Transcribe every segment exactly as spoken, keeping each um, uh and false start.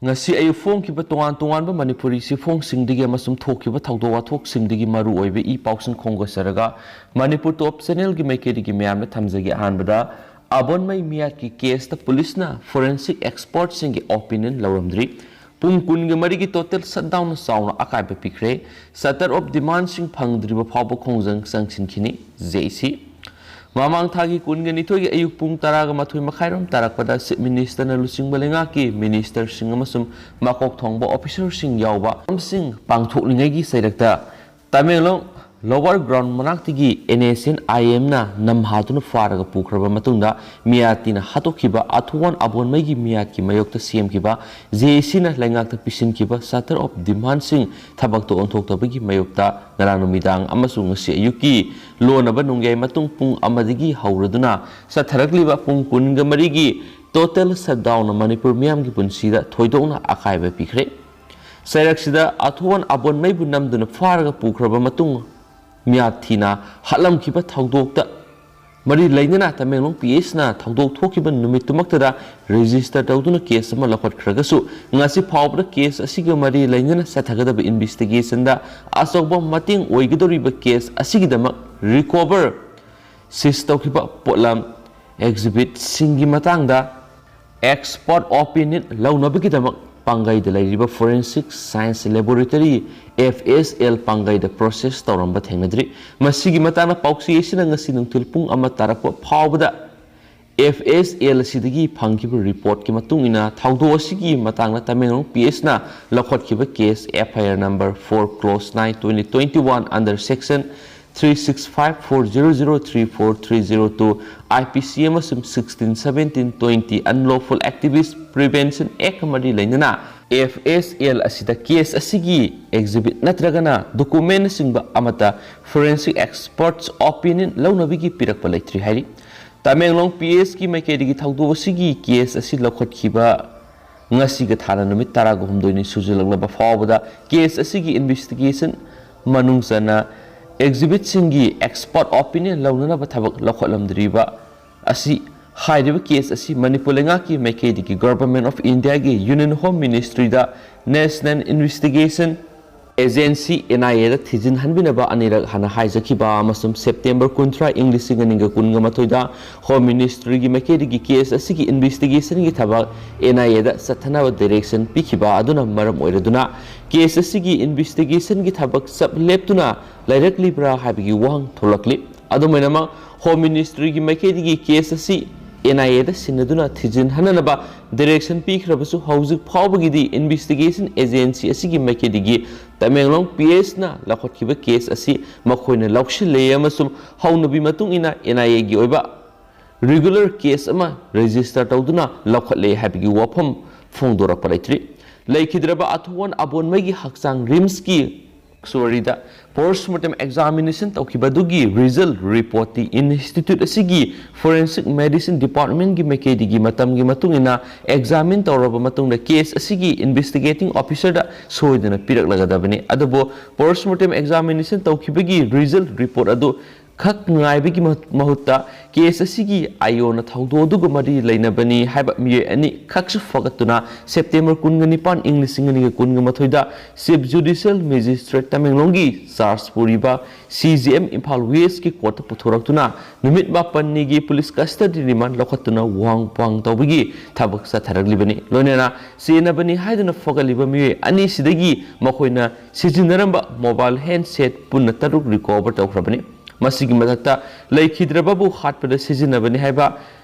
ꯉꯁꯤ ꯑꯌꯨꯛ ꯐꯣꯡꯈꯤꯕ ꯇꯣꯉꯥꯟ ꯇꯣꯉꯥꯟꯕ ꯃꯅꯤꯄꯨꯔꯤ ꯆꯦꯐꯣꯡꯁꯤꯡꯗꯒꯤ ꯑꯃꯁꯨꯡ ꯊꯣꯛꯈꯤꯕ ꯊꯧꯗꯣꯛ ꯋꯥꯊꯣꯛꯁꯤꯡꯗꯒꯤ ꯃꯔꯨ ꯑꯣꯏꯕ ꯏ ꯄꯥꯎꯁꯤꯡ ꯈꯣꯝꯒꯠꯆꯔꯒ ꯃꯅꯤꯄꯨꯔ ꯇꯣꯞ ꯆꯦꯅꯦꯜꯒꯤ ꯃꯥꯏꯀꯩꯗꯒꯤ ꯃꯌꯥꯝꯗ ꯊꯝꯖꯒꯦ꯫ ꯑꯍꯥꯟꯕꯗ, ꯑꯕꯣꯟꯃꯩ ꯃꯤꯌꯥꯠꯀꯤ ꯀꯦꯁꯇ ꯄꯨꯂꯤꯁꯅ ꯐꯣꯔꯦꯟꯁꯤꯛ ꯑꯦꯛꯁꯄꯔꯠꯁꯤꯡꯒꯤ ꯑꯣꯄꯤꯅꯤꯌꯟ ꯂꯧꯔꯝꯗ꯭ꯔꯤ꯫ ꯄꯨꯡ ꯀꯨꯟꯒ ꯃꯔꯤꯒꯤ ꯇꯣꯇꯦꯜ ꯁꯠꯗꯥꯎꯟꯅ ꯆꯥꯎꯅ ꯑꯀꯥꯏꯕ ꯄꯤꯈ꯭ꯔꯦ꯫ ꯁꯇꯔ ꯑꯣꯐ ꯗꯤꯃꯥꯟꯁꯤꯡ ꯐꯪꯗ꯭ꯔꯤꯕ ꯐꯥꯎꯕ ꯈꯣꯡꯖꯪ ꯆꯪꯁꯤꯟꯈꯤꯅꯤ꯫ ꯖꯦ ꯁꯤ꯫ ꯃꯃꯥꯡ ꯊꯥꯒꯤ ꯀꯨꯟꯒ ꯅꯤꯊꯣꯏꯒꯤ ꯑꯌꯨꯛ ꯄꯨꯡ ꯇꯔꯥꯒ ꯃꯥꯊꯣꯏ ꯃꯈꯥꯏꯔꯣꯝ ꯇꯥꯔꯛꯄꯗ ꯆꯤꯐ ꯃꯤꯅꯤꯁꯇꯔꯅ ꯂꯨꯆꯤꯡꯕ ꯂꯩꯉꯥꯛꯀꯤ ꯃꯤꯅꯤꯁꯇꯔꯁꯤꯡ ꯑꯃꯁꯨꯡ ꯃꯀꯣꯛ ꯊꯣꯡꯕ ꯑꯣꯐꯤꯁꯔꯁꯤꯡ ꯌꯥꯎꯕ ꯊꯧꯔꯝꯁꯤꯡ ꯄꯥꯡꯊꯣꯛꯂꯤꯉꯩꯒꯤ ꯆꯩꯔꯛꯇ ꯇꯃꯦꯡꯂꯣꯡ ꯂꯣꯋꯔ ꯒ꯭ꯔꯥꯎꯟ ꯃꯅꯥꯛꯇꯒꯤ ꯑꯦꯟ ꯑꯦꯁ ꯑꯦꯟ ꯑꯥꯏ ꯑꯦꯝꯅ ꯅꯝꯍꯥꯗꯨꯅ ꯐꯥꯔꯒ ꯄꯨꯈ꯭ꯔꯕ ꯃꯇꯨꯡꯗ ꯃꯤꯌꯥꯇꯤꯅ ꯍꯥꯠꯇꯣꯛꯈꯤꯕ ꯑꯊꯨꯋꯥꯟ ꯑꯕꯣꯟꯃꯩꯒꯤ ꯃꯤꯌꯥꯠꯀꯤ ꯃꯥꯌꯣꯛꯇ ꯁꯦꯝꯈꯤꯕ ꯖꯦ ꯑꯦ ꯁꯤꯅ ꯂꯩꯉꯥꯛꯇ ꯄꯤꯁꯤꯟꯈꯤꯕ ꯁꯇꯔ ꯑꯣꯐ ꯗꯤꯃꯥꯟꯁꯤꯡ ꯊꯕꯛꯇ ꯑꯣꯟꯊꯣꯛꯇꯕꯒꯤ ꯃꯥꯌꯣꯛꯇ ꯉꯔꯥꯡ ꯅꯨꯃꯤꯗꯥꯡ ꯑꯃꯁꯨꯡ ꯉꯁꯤ ꯑꯌꯨꯛꯀꯤ ꯂꯣꯟꯅꯕ ꯅꯣꯡꯌꯥꯏ ꯃꯇꯨꯡ ꯄꯨꯡ ꯑꯃꯗꯒꯤ ꯍꯧꯔꯗꯨꯅ ꯆꯠꯊꯔꯛꯂꯤꯕ ꯄꯨꯡ ꯀꯨꯟꯒ ꯃꯔꯤꯒꯤ ꯇꯣꯇꯦꯜ ꯁꯠꯗꯥꯎꯟꯅ ꯃꯅꯤꯄꯨꯔ ꯃꯤꯌꯥꯝꯒꯤ ꯄꯨꯟꯁꯤꯗ ꯊꯣꯏꯗꯣꯛꯅ ꯑꯀꯥꯏꯕ ꯄꯤꯈ꯭ꯔꯦ꯫ ꯆꯩꯔꯛꯁꯤꯗ ꯑꯊꯨꯋꯥꯟ ꯑꯕꯣꯟꯃꯩꯕꯨ ꯅꯝꯗꯨꯅ ꯐꯥꯔꯒ ꯄꯨꯈ꯭ꯔꯕ ꯃꯇꯨꯡ ꯃꯤꯌꯥꯊꯤꯅ ꯍꯥꯠꯂꯝꯈꯤꯕ ꯊꯧꯗꯣꯛꯇ ꯃꯔꯤ ꯂꯩꯅꯅ ꯇꯃꯦꯡꯂꯣꯡ ꯄꯤ ꯑꯦꯁꯅ ꯊꯧꯗꯣꯛ ꯊꯣꯛꯈꯤꯕ ꯅꯨꯃꯤꯠꯇꯨꯃꯛꯇꯗ ꯔꯦꯖꯤꯁꯇꯔ ꯇꯧꯗꯨꯅ ꯀꯦꯁ ꯑꯃ ꯂꯧꯈꯠꯈ꯭ꯔꯒꯁꯨ, ꯉꯁꯤ ꯐꯥꯎꯕꯗ ꯀꯦꯁ ꯑꯁꯤꯒ ꯃꯔꯤ ꯂꯩꯅꯅ ꯆꯠꯊꯒꯗꯕ ꯏꯟꯚꯦꯁꯇꯤꯒꯦꯁꯟꯗ ꯑꯆꯧꯕ ꯃꯇꯦꯡ ꯑꯣꯏꯒꯗꯧꯔꯤꯕ ꯀꯦꯁ ꯑꯁꯤꯒꯤꯗꯃꯛ ꯔꯤꯀꯣꯚꯔ, ꯁꯤꯖ ꯇꯧꯈꯤꯕ ꯄꯣꯠꯂꯝ, ꯑꯦꯛꯖꯤꯕꯤꯠꯁꯤꯡꯒꯤ ꯃꯇꯥꯡꯗ ꯑꯦꯛꯁꯄꯔꯠ ꯑꯣꯄꯤꯅꯤꯌꯟ ꯂꯧꯅꯕꯒꯤꯗꯃꯛ ꯄꯥꯡꯒꯩꯗ ꯂꯩꯔꯤꯕ ꯐꯣꯔꯦꯟꯁꯤꯛ ꯁꯥꯏꯟꯁ ꯂꯦꯕꯣꯔꯦꯇꯔꯤ, ꯑꯦꯐ ꯑꯦꯁ ꯑꯦꯜ, ꯄꯥꯡꯒꯩꯗ ꯄ꯭ꯔꯣꯁꯦꯁ ꯇꯧꯔꯝꯕ ꯊꯦꯡꯅꯗ꯭ꯔꯤ꯫ ꯃꯁꯤꯒꯤ ꯃꯇꯥꯡꯗ ꯄꯥꯎꯆꯦ ꯑꯁꯤꯅ ꯉꯁꯤ ꯅꯨꯡꯊꯤꯜ ꯄꯨꯡ ꯑꯃ ꯇꯥꯔꯛꯄ ꯐꯥꯎꯕꯗ ꯑꯦꯐ ꯑꯦꯁ ꯑꯦꯜ ꯑꯁꯤꯗꯒꯤ ꯐꯪꯈꯤꯕ ꯔꯤꯄꯣꯔꯠꯀꯤ ꯃꯇꯨꯡ ꯏꯟꯅ ꯊꯧꯗꯣꯛ ꯑꯁꯤꯒꯤ ꯃꯇꯥꯡꯗ ꯇꯃꯦꯡꯂꯣꯡ ꯄꯤ ꯑꯦꯁꯅ ꯂꯧꯈꯠꯈꯤꯕ case F I R number four clause nine twenty twenty one under section three six five four zero zero three four three zero two I P C ꯑꯃꯁꯨꯡ sixteen seventeen twenty Unlawful Activist Prevention Act ꯃꯔꯤ ꯂꯩꯅꯅ F ꯑꯦꯁ L ꯑꯁꯤꯗ case ꯑꯁꯤꯒꯤ ꯑꯦꯛꯖꯤꯕꯤꯠ ꯅꯠꯇ꯭ꯔꯒꯅ ꯗꯣꯀꯨꯃꯦꯟꯅꯆꯤꯡꯕ ꯑꯃꯠꯇ forensic ꯑꯦꯛꯁꯄꯔꯠꯁ opinion ꯂꯧꯅꯕꯒꯤ ꯄꯤꯔꯛꯄ ꯂꯩꯇ꯭ꯔꯤ ꯍꯥꯏꯔꯤ꯫ ꯇꯃꯦꯡꯂꯣꯡ ꯄꯤ ꯑꯦꯁꯀꯤ ꯃꯥꯏꯀꯩꯗꯒꯤ ꯊꯧꯗꯣꯛ ꯑꯁꯤꯒꯤ ꯀꯦꯁ ꯑꯁꯤ ꯂꯧꯈꯠꯈꯤꯕ ꯉꯁꯤꯒ ꯊꯥꯅ ꯅꯨꯃꯤꯠ ꯇꯔꯥꯒ ꯍꯨꯝꯗꯣꯏꯅꯤ ꯁꯨꯖꯤꯜꯂꯛꯂꯕ ꯐꯥꯎꯕꯗ ꯀꯦꯁ ꯑꯁꯤꯒꯤ ꯏꯟꯚꯦꯁꯇꯤꯒꯦꯁꯟ ꯃꯅꯨꯡ ꯆꯟꯅ ꯑꯦꯛꯖꯤꯕꯤꯠꯁꯤꯡꯒꯤ ꯑꯦꯛꯁꯄꯔꯠ ꯑꯣꯄꯤꯅꯤꯌꯟ ꯂꯧꯅꯅꯕ ꯊꯕꯛ ꯂꯧꯈꯠꯂꯝꯗ꯭ꯔꯤꯕ ꯑꯁꯤ ꯍꯥꯏꯔꯤꯕ ꯀꯦꯁ ꯑꯁꯤ ꯃꯅꯤꯄꯨꯔ ꯂꯩꯉꯥꯛꯀꯤ ꯃꯥꯏꯀꯩꯗꯒꯤ Government of Indiaꯒꯤ Union Home Ministryꯗ National Investigation Agency, NIAꯗ ꯊꯤꯖꯤꯟꯍꯟꯕꯤꯅꯕ ꯑꯅꯤꯔꯛ ꯍꯥꯟꯅ ꯍꯥꯏꯖꯈꯤꯕ ꯑꯃꯁꯨꯡ ꯁꯦꯞꯇꯦꯝꯕꯔ ꯀꯨꯟꯊ꯭ꯔꯥ, ꯏꯪ ꯂꯤꯁꯤꯡ ꯑꯅꯤꯒ ꯀꯨꯟꯒ ꯃꯥꯊꯣꯏꯗ Home Ministryꯒꯤ ꯃꯥꯏꯀꯩꯗꯒꯤ ꯀꯦꯁ ꯑꯁꯤꯒꯤ investigationꯒꯤ ꯊꯕꯛ NIAꯗ ꯆꯠꯊꯅꯕ direction ꯄꯤꯈꯤꯕ ꯑꯗꯨꯅ ꯃꯔꯝ ꯑꯣꯏꯔꯗꯨꯅ ꯀꯦꯁ ꯑꯁꯤꯒꯤ investigationꯒꯤ ꯊꯕꯛ ꯆꯞ ꯂꯦꯞꯇꯨꯅ ꯂꯩꯔꯛꯂꯤꯕ꯭ꯔꯥ ꯍꯥꯏꯕꯒꯤ ꯋꯥꯍꯪ ꯊꯣꯛꯂꯛꯂꯤ꯫ ꯑꯗꯨꯝ ꯑꯣꯏꯅꯃꯛ, Home Ministryꯒꯤ ꯃꯥꯏꯀꯩꯗꯒꯤ ꯀꯦꯁ ꯑꯁꯤ NIAꯗ ꯁꯤꯟꯅꯗꯨꯅ ꯊꯤꯖꯤꯟꯍꯟꯅꯅꯕ direction ꯄꯤꯈ꯭ꯔꯕꯁꯨ, ꯍꯧꯖꯤꯛ ꯐꯥꯎꯕꯒꯤꯗꯤ investigation agency ꯑꯁꯤꯒꯤ ꯃꯥꯏꯀꯩꯗꯒꯤ ꯇꯃꯦꯡꯂꯣꯡ PSꯅ ꯂꯧꯈꯠꯈꯤꯕ ꯀꯦꯁ ꯑꯁꯤ ꯃꯈꯣꯏꯅ ꯂꯧꯁꯤꯜꯂꯦ ꯑꯃꯁꯨꯡ ꯍꯧꯅꯕꯤ ꯃꯇꯨꯡ ꯏꯟꯅ NIAꯒꯤ ꯑꯣꯏꯕ regular case ꯑꯃ register ꯇꯧꯗꯨꯅ ꯂꯧꯈꯠꯂꯦ ꯍꯥꯏꯕꯒꯤ ꯋꯥꯐꯝ ꯐꯣꯡꯗꯣꯔꯛꯄ ꯂꯩꯇ꯭ꯔꯤ꯫ ꯂꯩꯈꯤꯗ꯭ꯔꯕ ꯑꯊꯨꯋꯥꯟ ꯑꯕꯣꯟꯃꯩꯒꯤ ꯍꯛꯆꯥꯡ RIMSꯀꯤ ꯁꯣꯔꯤꯗ post mortem examination ꯇꯧꯈꯤꯕꯗꯨꯒꯤ result reportꯇꯤ institute ꯑꯁꯤꯒꯤ Forensic Medicine Departmentꯀꯤ ꯃꯥꯏꯀꯩꯗꯒꯤ ꯃꯇꯝꯒꯤ ꯃꯇꯨꯡ ꯏꯟꯅ examine ꯇꯧꯔꯕ ꯃꯇꯨꯡꯗ case ꯑꯁꯤꯒꯤ investigating officerꯗ ꯁꯣꯏꯗꯅ ꯄꯤꯔꯛꯂꯒꯗꯕꯅꯤ꯫ ꯑꯗꯨꯕꯨ post mortem examination ꯇꯧꯈꯤꯕꯒꯤ result report ꯑꯗꯨ ꯈꯛ ꯉꯥꯏꯕꯒꯤ ꯃꯍꯨꯠ-, ꯃꯍꯨꯠꯇ case ꯑꯁꯤꯒꯤ IOꯅ ꯊꯧꯗꯣꯛ ꯑꯗꯨꯒ ꯃꯔꯤ ꯂꯩꯅꯕꯅꯤ ꯍꯥꯏꯕ ꯃꯤꯑꯣꯏ ꯑꯅꯤ ꯈꯛꯁꯨ ꯐꯒꯠꯇꯨꯅ ꯁꯦꯞꯇꯦꯝꯕꯔ ꯀꯨꯟꯒ ꯅꯤꯄꯥꯟ, ꯏꯪ ꯂꯤꯁꯤꯡ ꯑꯅꯤꯒ ꯀꯨꯟꯒ ꯃꯥꯊꯣꯏꯗ Chief Judicial Magistrate ꯇꯃꯦꯡꯂꯣꯡꯒꯤ charge ꯄꯨꯔꯤꯕ CJM ꯏꯝꯐꯥꯜ Westꯀꯤ courtꯇ ꯄꯨꯊꯣꯔꯛꯇꯨꯅ ꯅꯨꯃꯤꯠ ꯃꯥꯄꯟꯅꯤꯒꯤ police custody remand ꯂꯧꯈꯠꯇꯨꯅ ꯋꯥꯍꯪ ꯄꯥꯎꯍꯪ ꯇꯧꯕꯒꯤ ꯊꯕꯛ ꯆꯠꯊꯔꯛꯂꯤꯕꯅꯤ꯫ ꯂꯣꯏꯅꯅ ꯆꯦꯟꯅꯕꯅꯤ ꯍꯥꯏꯗꯨꯅ ꯐꯒꯠꯂꯤꯕ ꯃꯤꯑꯣꯏ ꯑꯅꯤꯁꯤꯗꯒꯤ ꯃꯈꯣꯏꯅ ꯁꯤꯖꯤꯟꯅꯔꯝꯕ mobile handset ꯄꯨꯟꯅ ꯇꯔꯨꯛ recover ꯇꯧꯈ꯭ꯔꯕꯅꯤ꯫ ꯃꯁꯤꯒꯤ ꯃꯊꯛꯇ ꯂꯩꯈꯤꯗ꯭ꯔꯕꯕꯨ ꯍꯥꯠꯄꯗ ꯁꯤꯖꯤꯟꯅꯕꯅꯤ ꯍꯥꯏꯕ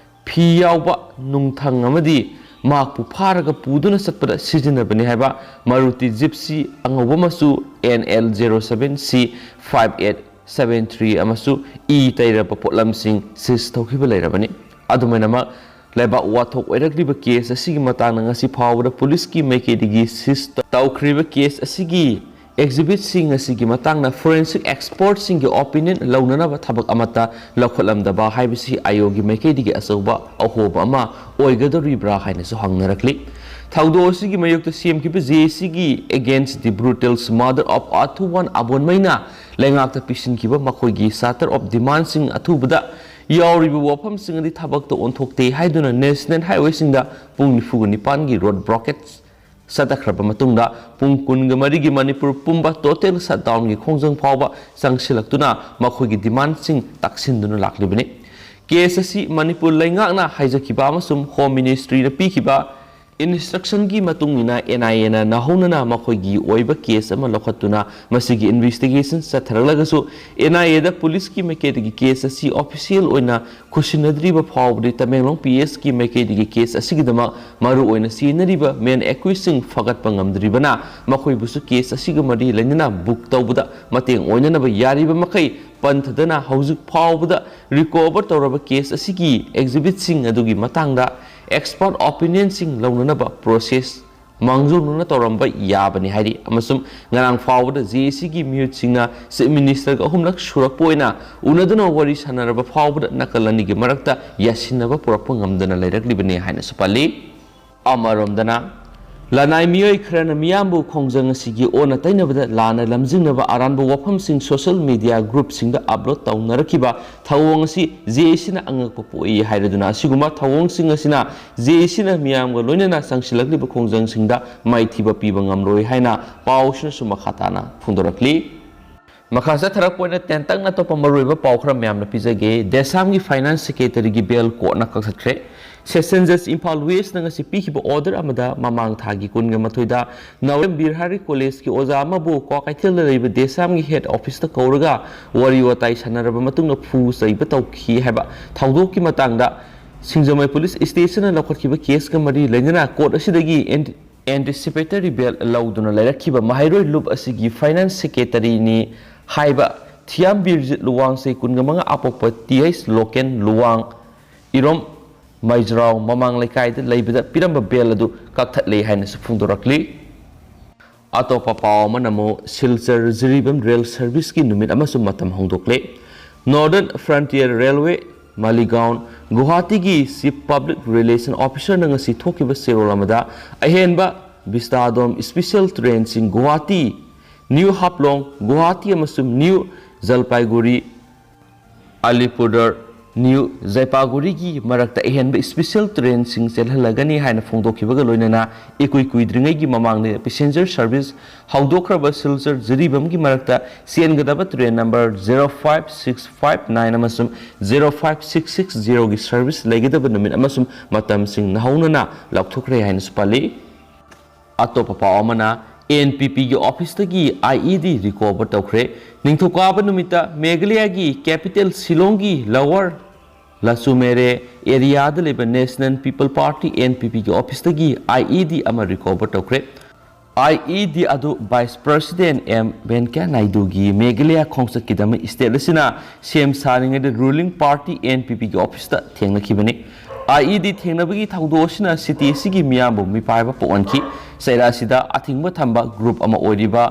ꯐꯤ ꯌꯥꯎꯕ ꯅꯨꯡꯊꯪ ꯑꯃꯗꯤ ꯃꯍꯥꯛꯄꯨ ꯐꯥꯔꯒ ꯄꯨꯗꯨꯅ ꯆꯠꯄꯗ ꯁꯤꯖꯤꯟꯅꯕꯅꯤ ꯍꯥꯏꯕ Maruti Gypsy ꯑꯉꯧꯕ ꯃꯆꯨ NL zero seven C five eight seven three ꯑꯃꯁꯨ ꯏ ꯇꯩꯔꯕ ꯄꯣꯠꯂꯝꯁꯤꯡ seize ꯇꯧꯈꯤꯕ ꯂꯩꯔꯕꯅꯤ꯫ ꯑꯗꯨꯝ ꯑꯣꯏꯅꯃꯛ, ꯂꯩꯕꯥꯛ ꯋꯥꯊꯣꯛ ꯑꯣꯏꯔꯛꯂꯤꯕ case ꯑꯁꯤꯒꯤ ꯃꯇꯥꯡꯗ ꯉꯁꯤ ꯐꯥꯎꯕꯗ policeꯀꯤ ꯃꯥꯏꯀꯩꯗꯒꯤ seize ꯇꯧꯈ꯭ꯔꯤꯕ case ꯑꯁꯤꯒꯤ exhibitꯁꯤꯡ ꯑꯁꯤꯒꯤ ꯃꯇꯥꯡꯗ forensic expertꯁꯤꯡꯒꯤ opinion ꯂꯧꯅꯅꯕ ꯊꯕꯛ ꯑꯃꯠꯇ ꯂꯧꯈꯠꯂꯝꯗꯕ ꯍꯥꯏꯕꯁꯤ IOꯒꯤ ꯃꯥꯏꯀꯩꯗꯒꯤ ꯑꯆꯧꯕ ꯑꯍꯣꯕ ꯑꯃ ꯑꯣꯏꯒꯗꯧꯔꯤꯕ꯭ꯔꯥ ꯍꯥꯏꯅꯁꯨ ꯍꯪꯅꯔꯛꯂꯤ꯫ ꯊꯧꯗꯣꯛ ꯑꯁꯤꯒꯤ ꯃꯥꯌꯣꯛꯇ ꯁꯦꯝꯈꯤꯕ JACꯒꯤ Against the Brutal Murder of Athuwan Abonmaiꯅ ꯂꯩꯉꯥꯛꯇ ꯄꯤꯁꯤꯟꯈꯤꯕ ꯃꯈꯣꯏꯒꯤ charter of demandꯁꯤꯡ ꯑꯊꯨꯕꯗ ꯌꯥꯎꯔꯤꯕ ꯋꯥꯐꯝꯁꯤꯡ ꯑꯗꯨ ꯊꯕꯛꯇ ꯑꯣꯟꯊꯣꯛꯇꯦ ꯍꯥꯏꯗꯨꯅ ꯅꯦꯁꯅꯦꯜ ꯍꯥꯏꯋꯦꯁꯤꯡꯗ ꯄꯨꯡ ꯅꯤꯐꯨꯒ ꯅꯤꯄꯥꯟꯒꯤ ꯔꯣꯗ ꯕ꯭ꯂꯣꯀꯦꯠ ꯆꯠꯊꯈ꯭ꯔꯕ ꯃꯇꯨꯡꯗ, ꯄꯨꯡ ꯀꯨꯟꯒ ꯃꯔꯤꯒꯤ ꯃꯅꯤꯄꯨꯔ ꯄꯨꯝꯕ ꯇꯣꯇꯦꯜ ꯁꯠꯗꯥꯎꯟꯒꯤ ꯈꯣꯡꯖꯪ ꯐꯥꯎꯕ ꯆꯪꯁꯤꯜꯂꯛꯇꯨꯅ ꯃꯈꯣꯏꯒꯤ ꯗꯤꯃꯥꯟꯁꯤꯡ ꯇꯥꯛꯁꯤꯟꯗꯨꯅ ꯂꯥꯛꯂꯤꯕꯅꯤ꯫ ꯀꯦꯁ ꯑꯁꯤ ꯃꯅꯤꯄꯨꯔ ꯂꯩꯉꯥꯛꯅ ꯍꯥꯏꯖꯈꯤꯕ ꯑꯃꯁꯨꯡ ꯍꯣꯝ ꯃꯤꯅꯤꯁꯇ꯭ꯔꯤꯅ ꯄꯤꯈꯤꯕ ꯏꯟꯁꯇ꯭ꯔꯛꯁꯟꯒꯤ ꯃꯇꯨꯡ ꯏꯟꯅ ꯑꯦꯟ ꯑꯥꯏ ꯑꯦꯅ ꯅꯧꯍꯧꯅꯅ ꯃꯈꯣꯏꯒꯤ ꯑꯣꯏꯕ ꯀꯦꯁ ꯑꯃ ꯂꯧꯈꯠꯇꯨꯅ ꯃꯁꯤꯒꯤ ꯏꯟꯚꯦꯁꯇꯤꯒꯦꯁꯟ ꯆꯠꯊꯔꯛꯂꯒꯁꯨ, ꯑꯦꯟ ꯑꯥꯏ ꯑꯦꯗ ꯄꯨꯂꯤꯁꯀꯤ ꯃꯥꯏꯀꯩꯗꯒꯤ ꯀꯦꯁ ꯑꯁꯤ ꯑꯣꯐꯤꯁꯤꯌꯦꯜ ꯑꯣꯏꯅ ꯈꯨꯠꯁꯤꯟꯅꯗ꯭ꯔꯤꯕ ꯐꯥꯎꯕꯗꯤ ꯇꯃꯦꯡꯂꯣꯡ ꯄꯤ ꯑꯦꯁꯀꯤ ꯃꯥꯏꯀꯩꯗꯒꯤ ꯀꯦꯁ ꯑꯁꯤꯒꯤꯗꯃꯛ ꯃꯔꯨ ꯑꯣꯏꯅ ꯆꯦꯟꯅꯔꯤꯕ ꯃꯦꯟ ꯑꯦꯀ꯭ꯌꯨꯁꯁꯤꯡ ꯐꯒꯠꯄ ꯉꯝꯗ꯭ꯔꯤꯕꯅ ꯃꯈꯣꯏꯕꯨꯁꯨ ꯀꯦꯁ ꯑꯁꯤꯒ ꯃꯔꯤ ꯂꯩꯅꯅ ꯕꯨꯛ ꯇꯧꯕꯗ ꯃꯇꯦꯡ ꯑꯣꯏꯅꯅꯕ ꯌꯥꯔꯤꯕ ꯃꯈꯩ ꯄꯟꯊꯗꯅ ꯍꯧꯖꯤꯛ ꯐꯥꯎꯕꯗ ꯔꯤꯀꯣꯚꯔ ꯇꯧꯔꯕ ꯀꯦꯁ ꯑꯁꯤꯒꯤ ꯑꯦꯛꯖꯤꯕꯤꯠꯁꯤꯡ ꯑꯗꯨꯒꯤ ꯃꯇꯥꯡꯗ ꯑꯦꯛꯁꯄꯔꯠ ꯑꯣꯄꯤꯅꯤꯌꯟꯁꯤꯡ ꯂꯧꯅꯅꯕ ꯄ꯭ꯔꯣꯁꯦꯁ ꯃꯥꯡꯖꯧꯅꯅ ꯇꯧꯔꯝꯕ ꯌꯥꯕꯅꯤ ꯍꯥꯏꯔꯤ꯫ ꯑꯃꯁꯨꯡ ꯉꯔꯥꯡ ꯐꯥꯎꯕꯗ ꯖꯦ ꯑꯦ ꯁꯤꯒꯤ ꯃꯤꯍꯨꯠꯁꯤꯡꯅ ꯆꯤꯐ ꯃꯤꯅꯤꯁꯇꯔꯒ ꯑꯍꯨꯝꯂꯛ ꯁꯨꯔꯛꯄ ꯑꯣꯏꯅ ꯎꯅꯗꯨꯅ ꯋꯥꯔꯤ ꯁꯥꯟꯅꯔꯕ ꯐꯥꯎꯕꯗ ꯅꯥꯀꯜ ꯑꯅꯤꯒꯤ ꯃꯔꯛꯇ ꯌꯥꯁꯤꯟꯅꯕ ꯄꯨꯔꯛꯄ ꯉꯝꯗꯅ ꯂꯩꯔꯛꯂꯤꯕꯅꯤ ꯍꯥꯏꯅꯁꯨ ꯄꯜꯂꯤ꯫ ꯑꯃꯔꯣꯝꯗꯅ, ꯂꯅꯥꯏ ꯃꯤꯑꯣꯏ ꯈꯔꯅ ꯃꯤꯌꯥꯝꯕꯨ ꯈꯣꯡꯖꯪ ꯑꯁꯤꯒꯤ ꯑꯣꯟꯅ ꯇꯩꯅꯕꯗ ꯂꯥꯟꯅ ꯂꯝꯖꯤꯡꯅꯕ ꯑꯔꯥꯟꯕ ꯋꯥꯐꯝꯁꯤꯡ ꯁꯣꯁꯤꯌꯦꯜ ꯃꯤꯗꯤꯌꯥ ꯒ꯭ꯔꯨꯞꯁꯤꯡꯗ ꯑꯞꯂꯣꯗ ꯇꯧꯅꯔꯛꯈꯤꯕ ꯊꯧꯑꯣꯡ ꯑꯁꯤ ꯖꯦ ꯑꯦ ꯁꯤꯅ ꯑꯉꯛꯄ ꯄꯣꯛꯏ ꯍꯥꯏꯔꯗꯨꯅ, ꯑꯁꯤꯒꯨꯝꯕ ꯊꯧꯑꯣꯡꯁꯤꯡ ꯑꯁꯤꯅ ꯖꯦ ꯑꯦ ꯁꯤꯅ ꯃꯤꯌꯥꯝꯒ ꯂꯣꯏꯅꯅ ꯆꯪꯁꯤꯜꯂꯛꯂꯤꯕ ꯈꯣꯡꯖꯪꯁꯤꯡꯗ ꯃꯥꯏꯊꯤꯕ ꯄꯤꯕ ꯉꯝꯂꯣꯏ ꯍꯥꯏꯅ ꯄꯥꯎꯁꯤꯅꯁꯨ ꯃꯈꯥ ꯇꯥꯅ ꯐꯣꯡꯗꯣꯔꯛꯂꯤ꯫ ꯃꯈꯥ ꯆꯠꯊꯔꯛꯄ ꯑꯣꯏꯅ ꯇꯦꯟꯇꯛꯅ ꯑꯇꯣꯞꯄ ꯃꯔꯨꯑꯣꯏꯕ ꯄꯥꯎ ꯈꯔ ꯃꯌꯥꯝꯅ ꯄꯤꯖꯒꯦ꯫ ꯗꯦꯁꯥꯝꯒꯤ ꯐꯥꯏꯅꯥꯟꯁ ꯁꯦꯀ꯭ꯔꯦꯇꯔꯤꯒꯤ ꯕꯦꯜ ꯀꯣꯔꯠꯅ ꯀꯛꯊꯠꯈ꯭ꯔꯦ꯫ ꯁꯦꯁꯟ ꯖꯖ ꯏꯝꯐꯥꯜ ꯋꯦꯁꯅ ꯉꯁꯤ ꯄꯤꯈꯤꯕ ꯑꯣꯔꯗꯔ ꯑꯃꯗ ꯃꯃꯥꯡ ꯊꯥꯒꯤ ꯀꯨꯟꯒ ꯃꯥꯊꯣꯏꯗ ꯅꯥꯎꯔꯦꯝ ꯕꯤꯔꯍꯥꯔꯤ ꯀꯣꯂꯦꯖꯀꯤ ꯑꯣꯖꯥ ꯑꯃꯕꯨ ꯀ꯭ꯋꯥꯀꯩꯊꯦꯜꯗ ꯂꯩꯕ ꯗꯦꯁꯥꯝꯒꯤ ꯍꯦꯗ ꯑꯣꯐꯤꯁꯇ ꯀꯧꯔꯒ ꯋꯥꯔꯤ ꯋꯥꯇꯥꯏ ꯁꯥꯟꯅꯔꯕ ꯃꯇꯨꯡꯗ ꯐꯨ ꯆꯩꯕ ꯇꯧꯈꯤ ꯍꯥꯏꯕ ꯊꯧꯗꯣꯛꯀꯤ ꯃꯇꯥꯡꯗ ꯁꯤꯡꯖꯃꯩ ꯄꯨꯂꯤꯁ ꯁ꯭ꯇꯦꯁꯟꯅ ꯂꯧꯈꯠꯈꯤꯕ ꯀꯦꯁꯀ ꯃꯔꯤ ꯂꯩꯅꯅ ꯀꯣꯔꯠ ꯑꯁꯤꯗꯒꯤ ꯑꯦꯟ-, ꯑꯦꯟꯇꯤꯁꯤꯄꯦꯇꯔꯤ ꯕꯦꯜ ꯂꯧꯗꯨꯅ ꯂꯩꯔꯛꯈꯤꯕ ꯃꯍꯩꯔꯣꯏ ꯂꯨꯞ ꯑꯁꯤꯒꯤ ꯐꯥꯏꯅꯥꯟꯁ ꯁꯦꯀ꯭ꯔꯦꯇꯔꯤꯅꯤ ꯍꯥꯏꯕ ꯊꯤꯌꯥꯝ ꯕꯤꯔꯖꯤꯠ ꯂꯨꯋꯥꯡ, ꯆꯍꯤ ꯀꯨꯟꯒ ꯃꯉꯥ, ꯑꯄꯣꯛꯄ ꯇꯤ ꯑꯩꯆ ꯂꯣꯀꯦꯟ ꯂꯨꯋꯥꯡ, ꯏꯔꯣꯝ ꯃꯩꯖ꯭ꯔꯥꯎ ꯃꯃꯥꯡ ꯂꯩꯀꯥꯏꯗ ꯂꯩꯕꯗ ꯄꯤꯔꯝꯕ ꯕꯦꯜ ꯑꯗꯨ ꯀꯛꯊꯠꯂꯦ ꯍꯥꯏꯅꯁꯨ ꯐꯣꯡꯗꯣꯔꯛꯂꯤ꯫ ꯑꯇꯣꯞꯄ ꯄꯥꯎ ꯑꯃꯅ ꯑꯃꯨꯛ ꯁꯤꯜꯆꯔ ꯖꯤꯔꯤꯕꯥꯝ ꯔꯦꯜ ꯁꯔꯚꯤꯁꯀꯤ ꯅꯨꯃꯤꯠ ꯑꯃꯁꯨꯡ ꯃꯇꯝ ꯍꯣꯡꯗꯣꯛꯂꯦ꯫ ꯅꯣꯔꯗꯔꯟ ꯐ꯭ꯔꯟꯇꯤꯌꯔ ꯔꯦꯜꯋꯦ, ꯃꯥꯂꯤꯒꯥꯎꯟ, ꯒꯨꯋꯥꯍꯥꯇꯤꯒꯤ ꯆꯤꯐ ꯄꯕ꯭ꯂꯤꯛ ꯔꯤꯂꯦꯁꯟ ꯑꯣꯐꯤꯁꯔꯅ ꯉꯁꯤ ꯊꯣꯛꯈꯤꯕ ꯆꯦꯔꯣꯜ ꯑꯃꯗ ꯑꯍꯦꯟꯕ Vistadome special trains Guwahati, new Haflong, Guwahati ꯑꯃꯁꯨꯡ ꯅ꯭ꯌꯨ ꯖꯜꯄꯥꯏꯒꯨꯔꯤ, ꯑꯂꯤꯄꯨꯔꯗꯔ, ꯅ꯭ꯌꯨ ꯖꯩꯄꯥꯒꯨꯔꯤꯒꯤ ꯃꯔꯛꯇ ꯑꯍꯦꯟꯕ ꯏꯁꯄꯤꯁꯦꯜ ꯇ꯭ꯔꯦꯟꯁꯤꯡ ꯆꯦꯜꯍꯜꯂꯒꯅꯤ ꯍꯥꯏꯅ ꯐꯣꯡꯗꯣꯛꯈꯤꯕꯒ ꯂꯣꯏꯅꯅ ꯏꯀꯨꯏ ꯀꯨꯏꯗ꯭ꯔꯤꯉꯩꯒꯤ ꯃꯃꯥꯡꯗ ꯄꯦꯁꯦꯟꯖꯔ ꯁꯔꯚꯤꯁ ꯍꯧꯗꯣꯛꯈ꯭ꯔꯕ ꯁꯤꯜꯆꯔ ꯖꯤꯔꯤꯕꯥꯝꯒꯤ ꯃꯔꯛꯇ ꯆꯦꯟꯒꯗꯕ train number zero five six five nine ꯑꯃꯁꯨꯡ zero five six six zeroꯒꯤ ꯁꯔꯚꯤꯁ ꯂꯩꯒꯗꯕ ꯅꯨꯃꯤꯠ ꯑꯃꯁꯨꯡ ꯃꯇꯝꯁꯤꯡ ꯅꯧꯍꯧꯅꯅ ꯂꯥꯎꯊꯣꯛꯈ꯭ꯔꯦ ꯍꯥꯏꯅꯁꯨ ꯄꯜꯂꯤ꯫ ꯑꯇꯣꯞꯄ ꯄꯥꯎ ꯑꯃꯅ, ꯑꯦꯟ ꯄꯤ ꯄꯤꯒꯤ ꯑꯣꯐꯤꯁꯇꯒꯤ ꯑꯥꯏ ꯏ ꯗꯤ ꯔꯤꯀꯣꯚꯔ ꯇꯧꯈ꯭ꯔꯦ꯫ ꯅꯤꯡꯊꯧꯀꯥꯕ ꯅꯨꯃꯤꯠꯇ ꯃꯦꯘꯥꯂꯌꯥꯒꯤ ꯀꯦꯄꯤꯇꯦꯜ ꯁꯤꯂꯣꯡꯒꯤ ꯂꯋꯔ ꯂꯆꯨꯃꯦꯔꯦ ꯑꯦꯔꯤꯌꯥꯗ ꯂꯩꯕ national people party, N P ꯄꯤꯒꯤ ꯑꯣꯐꯤꯁꯇꯒꯤ ꯑꯥꯏ ꯏ ꯗꯤ ꯑꯃ ꯔꯤꯀꯣꯚꯔ ꯇꯧꯈ꯭ꯔꯦ꯫ ꯑꯥꯏ ꯏ ꯗꯤ ꯑꯗꯨ ꯚꯥꯏꯁ ꯄ꯭ꯔꯁꯤꯗꯦꯟ ꯑꯦꯝ ꯚꯦꯡꯀꯌꯥ ꯅꯥꯏꯗꯨꯒꯤ ꯃꯦꯘꯥꯂꯌꯥ ꯈꯣꯡꯆꯠꯀꯤꯗꯃꯛ ꯁ꯭ꯇꯦꯠ ꯑꯁꯤꯅ ꯁꯦꯝ ꯁꯥꯔꯤꯉꯩꯗ ꯔꯨꯂꯤꯡ ꯄꯥꯔꯇꯤ ꯑꯦꯟ ꯄꯤ ꯄꯤꯒꯤ ꯑꯣꯐꯤꯁꯇ ꯊꯦꯡꯅꯈꯤꯕꯅꯤ꯫ ꯑꯥꯏ ꯏ ꯗꯤ ꯊꯦꯡꯅꯕꯒꯤ ꯊꯧꯗꯣꯛ ꯑꯁꯤꯅ ꯁꯤꯇꯤ ꯑꯁꯤꯒꯤ ꯃꯤꯌꯥꯝꯕꯨ ꯃꯤꯄꯥꯏꯕ ꯄꯣꯛꯍꯟꯈꯤ꯫ ꯆꯩꯔꯥ ꯑꯁꯤꯗ ꯑꯊꯤꯡꯕ ꯊꯝꯕ ꯒ꯭ꯔꯨꯞ ꯑꯃ ꯑꯣꯏꯔꯤꯕ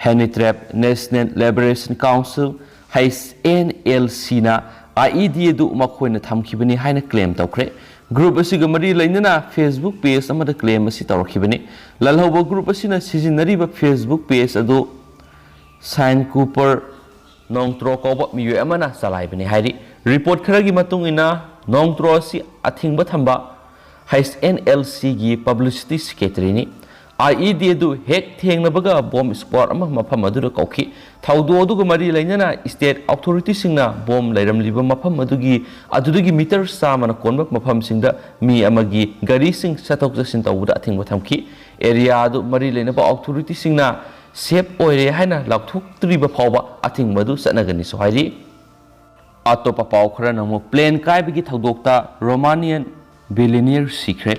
Hynniewtrep national liberation council, H N L ꯁꯤꯅ ꯑꯥꯏ ꯏ ꯗꯤ ꯑꯗꯨ ꯃꯈꯣꯏꯅ ꯊꯝꯈꯤꯕꯅꯤ ꯍꯥꯏꯅ ꯀ꯭ꯂꯦꯝ ꯇꯧꯈ꯭ꯔꯦ꯫ ꯒ꯭ꯔꯨꯞ ꯑꯁꯤꯒ ꯃꯔꯤ ꯂꯩꯅꯅ ꯐꯦꯁꯕꯨꯛ ꯄꯦꯖ ꯑꯃꯗ ꯀ꯭ꯂꯦꯝ ꯑꯁꯤ ꯇꯧꯔꯛꯈꯤꯕꯅꯤ꯫ ꯂꯥꯜꯍꯧꯕ ꯒ꯭ꯔꯨꯞ ꯑꯁꯤꯅ ꯁꯤꯖꯤꯟꯅꯔꯤꯕ ꯐꯦꯁꯕꯨꯛ ꯄꯦꯖ ꯑꯗꯨ ꯁꯥꯏꯟ ꯀꯨꯄꯔ ꯅꯣꯡꯇ꯭ꯔꯣ ꯀꯧꯕ ꯃꯤꯑꯣꯏ ꯑꯃꯅ ꯆꯂꯥꯏꯕꯅꯤ ꯍꯥꯏꯔꯤ꯫ ꯔꯤꯄꯣꯔꯠ ꯈꯔꯒꯤ ꯃꯇꯨꯡ ꯏꯟꯅ, ꯅꯣꯡꯇ꯭ꯔꯣ ꯑꯁꯤ ꯑꯊꯤꯡꯕ ꯊꯝꯕ ꯍꯩꯆ ꯑꯦꯟ ꯑꯦꯜ ꯁꯤꯒꯤ ꯄꯕ꯭ꯂꯤꯁꯤꯇꯤ ꯁꯦꯀ꯭ꯔꯦꯇꯔꯤꯅꯤ꯫ ꯑꯥꯏ ꯏ ꯗꯤ ꯑꯗꯨ ꯍꯦꯛ ꯊꯦꯡꯅꯕꯒ ꯕꯣꯝ ꯁ꯭ꯀ꯭ꯋꯥꯗ ꯑꯃ ꯃꯐꯝ ꯑꯗꯨꯗ ꯀꯧꯈꯤ꯫ ꯊꯧꯗꯣꯛ ꯑꯗꯨꯒ ꯃꯔꯤ ꯂꯩꯅꯅ ꯁ꯭ꯇꯦꯠ ꯑꯣꯊꯣꯔꯤꯇꯤꯁꯤꯡꯅ ꯕꯣꯝ ꯂꯩꯔꯝꯂꯤꯕ ꯃꯐꯝ ꯑꯗꯨꯒꯤ, ꯑꯗꯨꯗꯒꯤ ꯃꯤꯇꯔ ꯆꯥꯝꯃꯅ ꯀꯣꯟꯕ ꯃꯐꯝꯁꯤꯡꯗ ꯃꯤ ꯑꯃꯒꯤ ꯒꯥꯔꯤꯁꯤꯡ ꯆꯠꯊꯣꯛ ꯆꯠꯁꯤꯟ ꯇꯧꯕꯗ ꯑꯊꯤꯡꯕ ꯊꯝꯈꯤ꯫ ꯑꯦꯔꯤꯌꯥ ꯑꯗꯨ ꯃꯔꯤ ꯂꯩꯅꯕ ꯑꯣꯊꯣꯔꯤꯇꯤꯁꯤꯡꯅ ꯁꯦꯐ ꯑꯣꯏꯔꯦ ꯍꯥꯏꯅ ꯂꯥꯎꯊꯣꯛꯇ꯭ꯔꯤꯕ ꯐꯥꯎꯕ ꯑꯊꯤꯡꯕ ꯑꯗꯨ ꯆꯠꯅꯒꯅꯤꯁꯨ ꯍꯥꯏꯔꯤ꯫ ꯑꯇꯣꯞꯄ ꯄꯥꯎ ꯈꯔꯅ ꯑꯃꯨꯛ, ꯄ꯭ꯂꯦꯟ ꯀꯥꯏꯕꯒꯤ ꯊꯧꯗꯣꯛꯇ ꯔꯣꯃꯥꯅꯤꯌꯟ ꯕꯤꯂꯤꯅꯤꯌꯔ ꯁꯤꯈ꯭ꯔꯦ꯫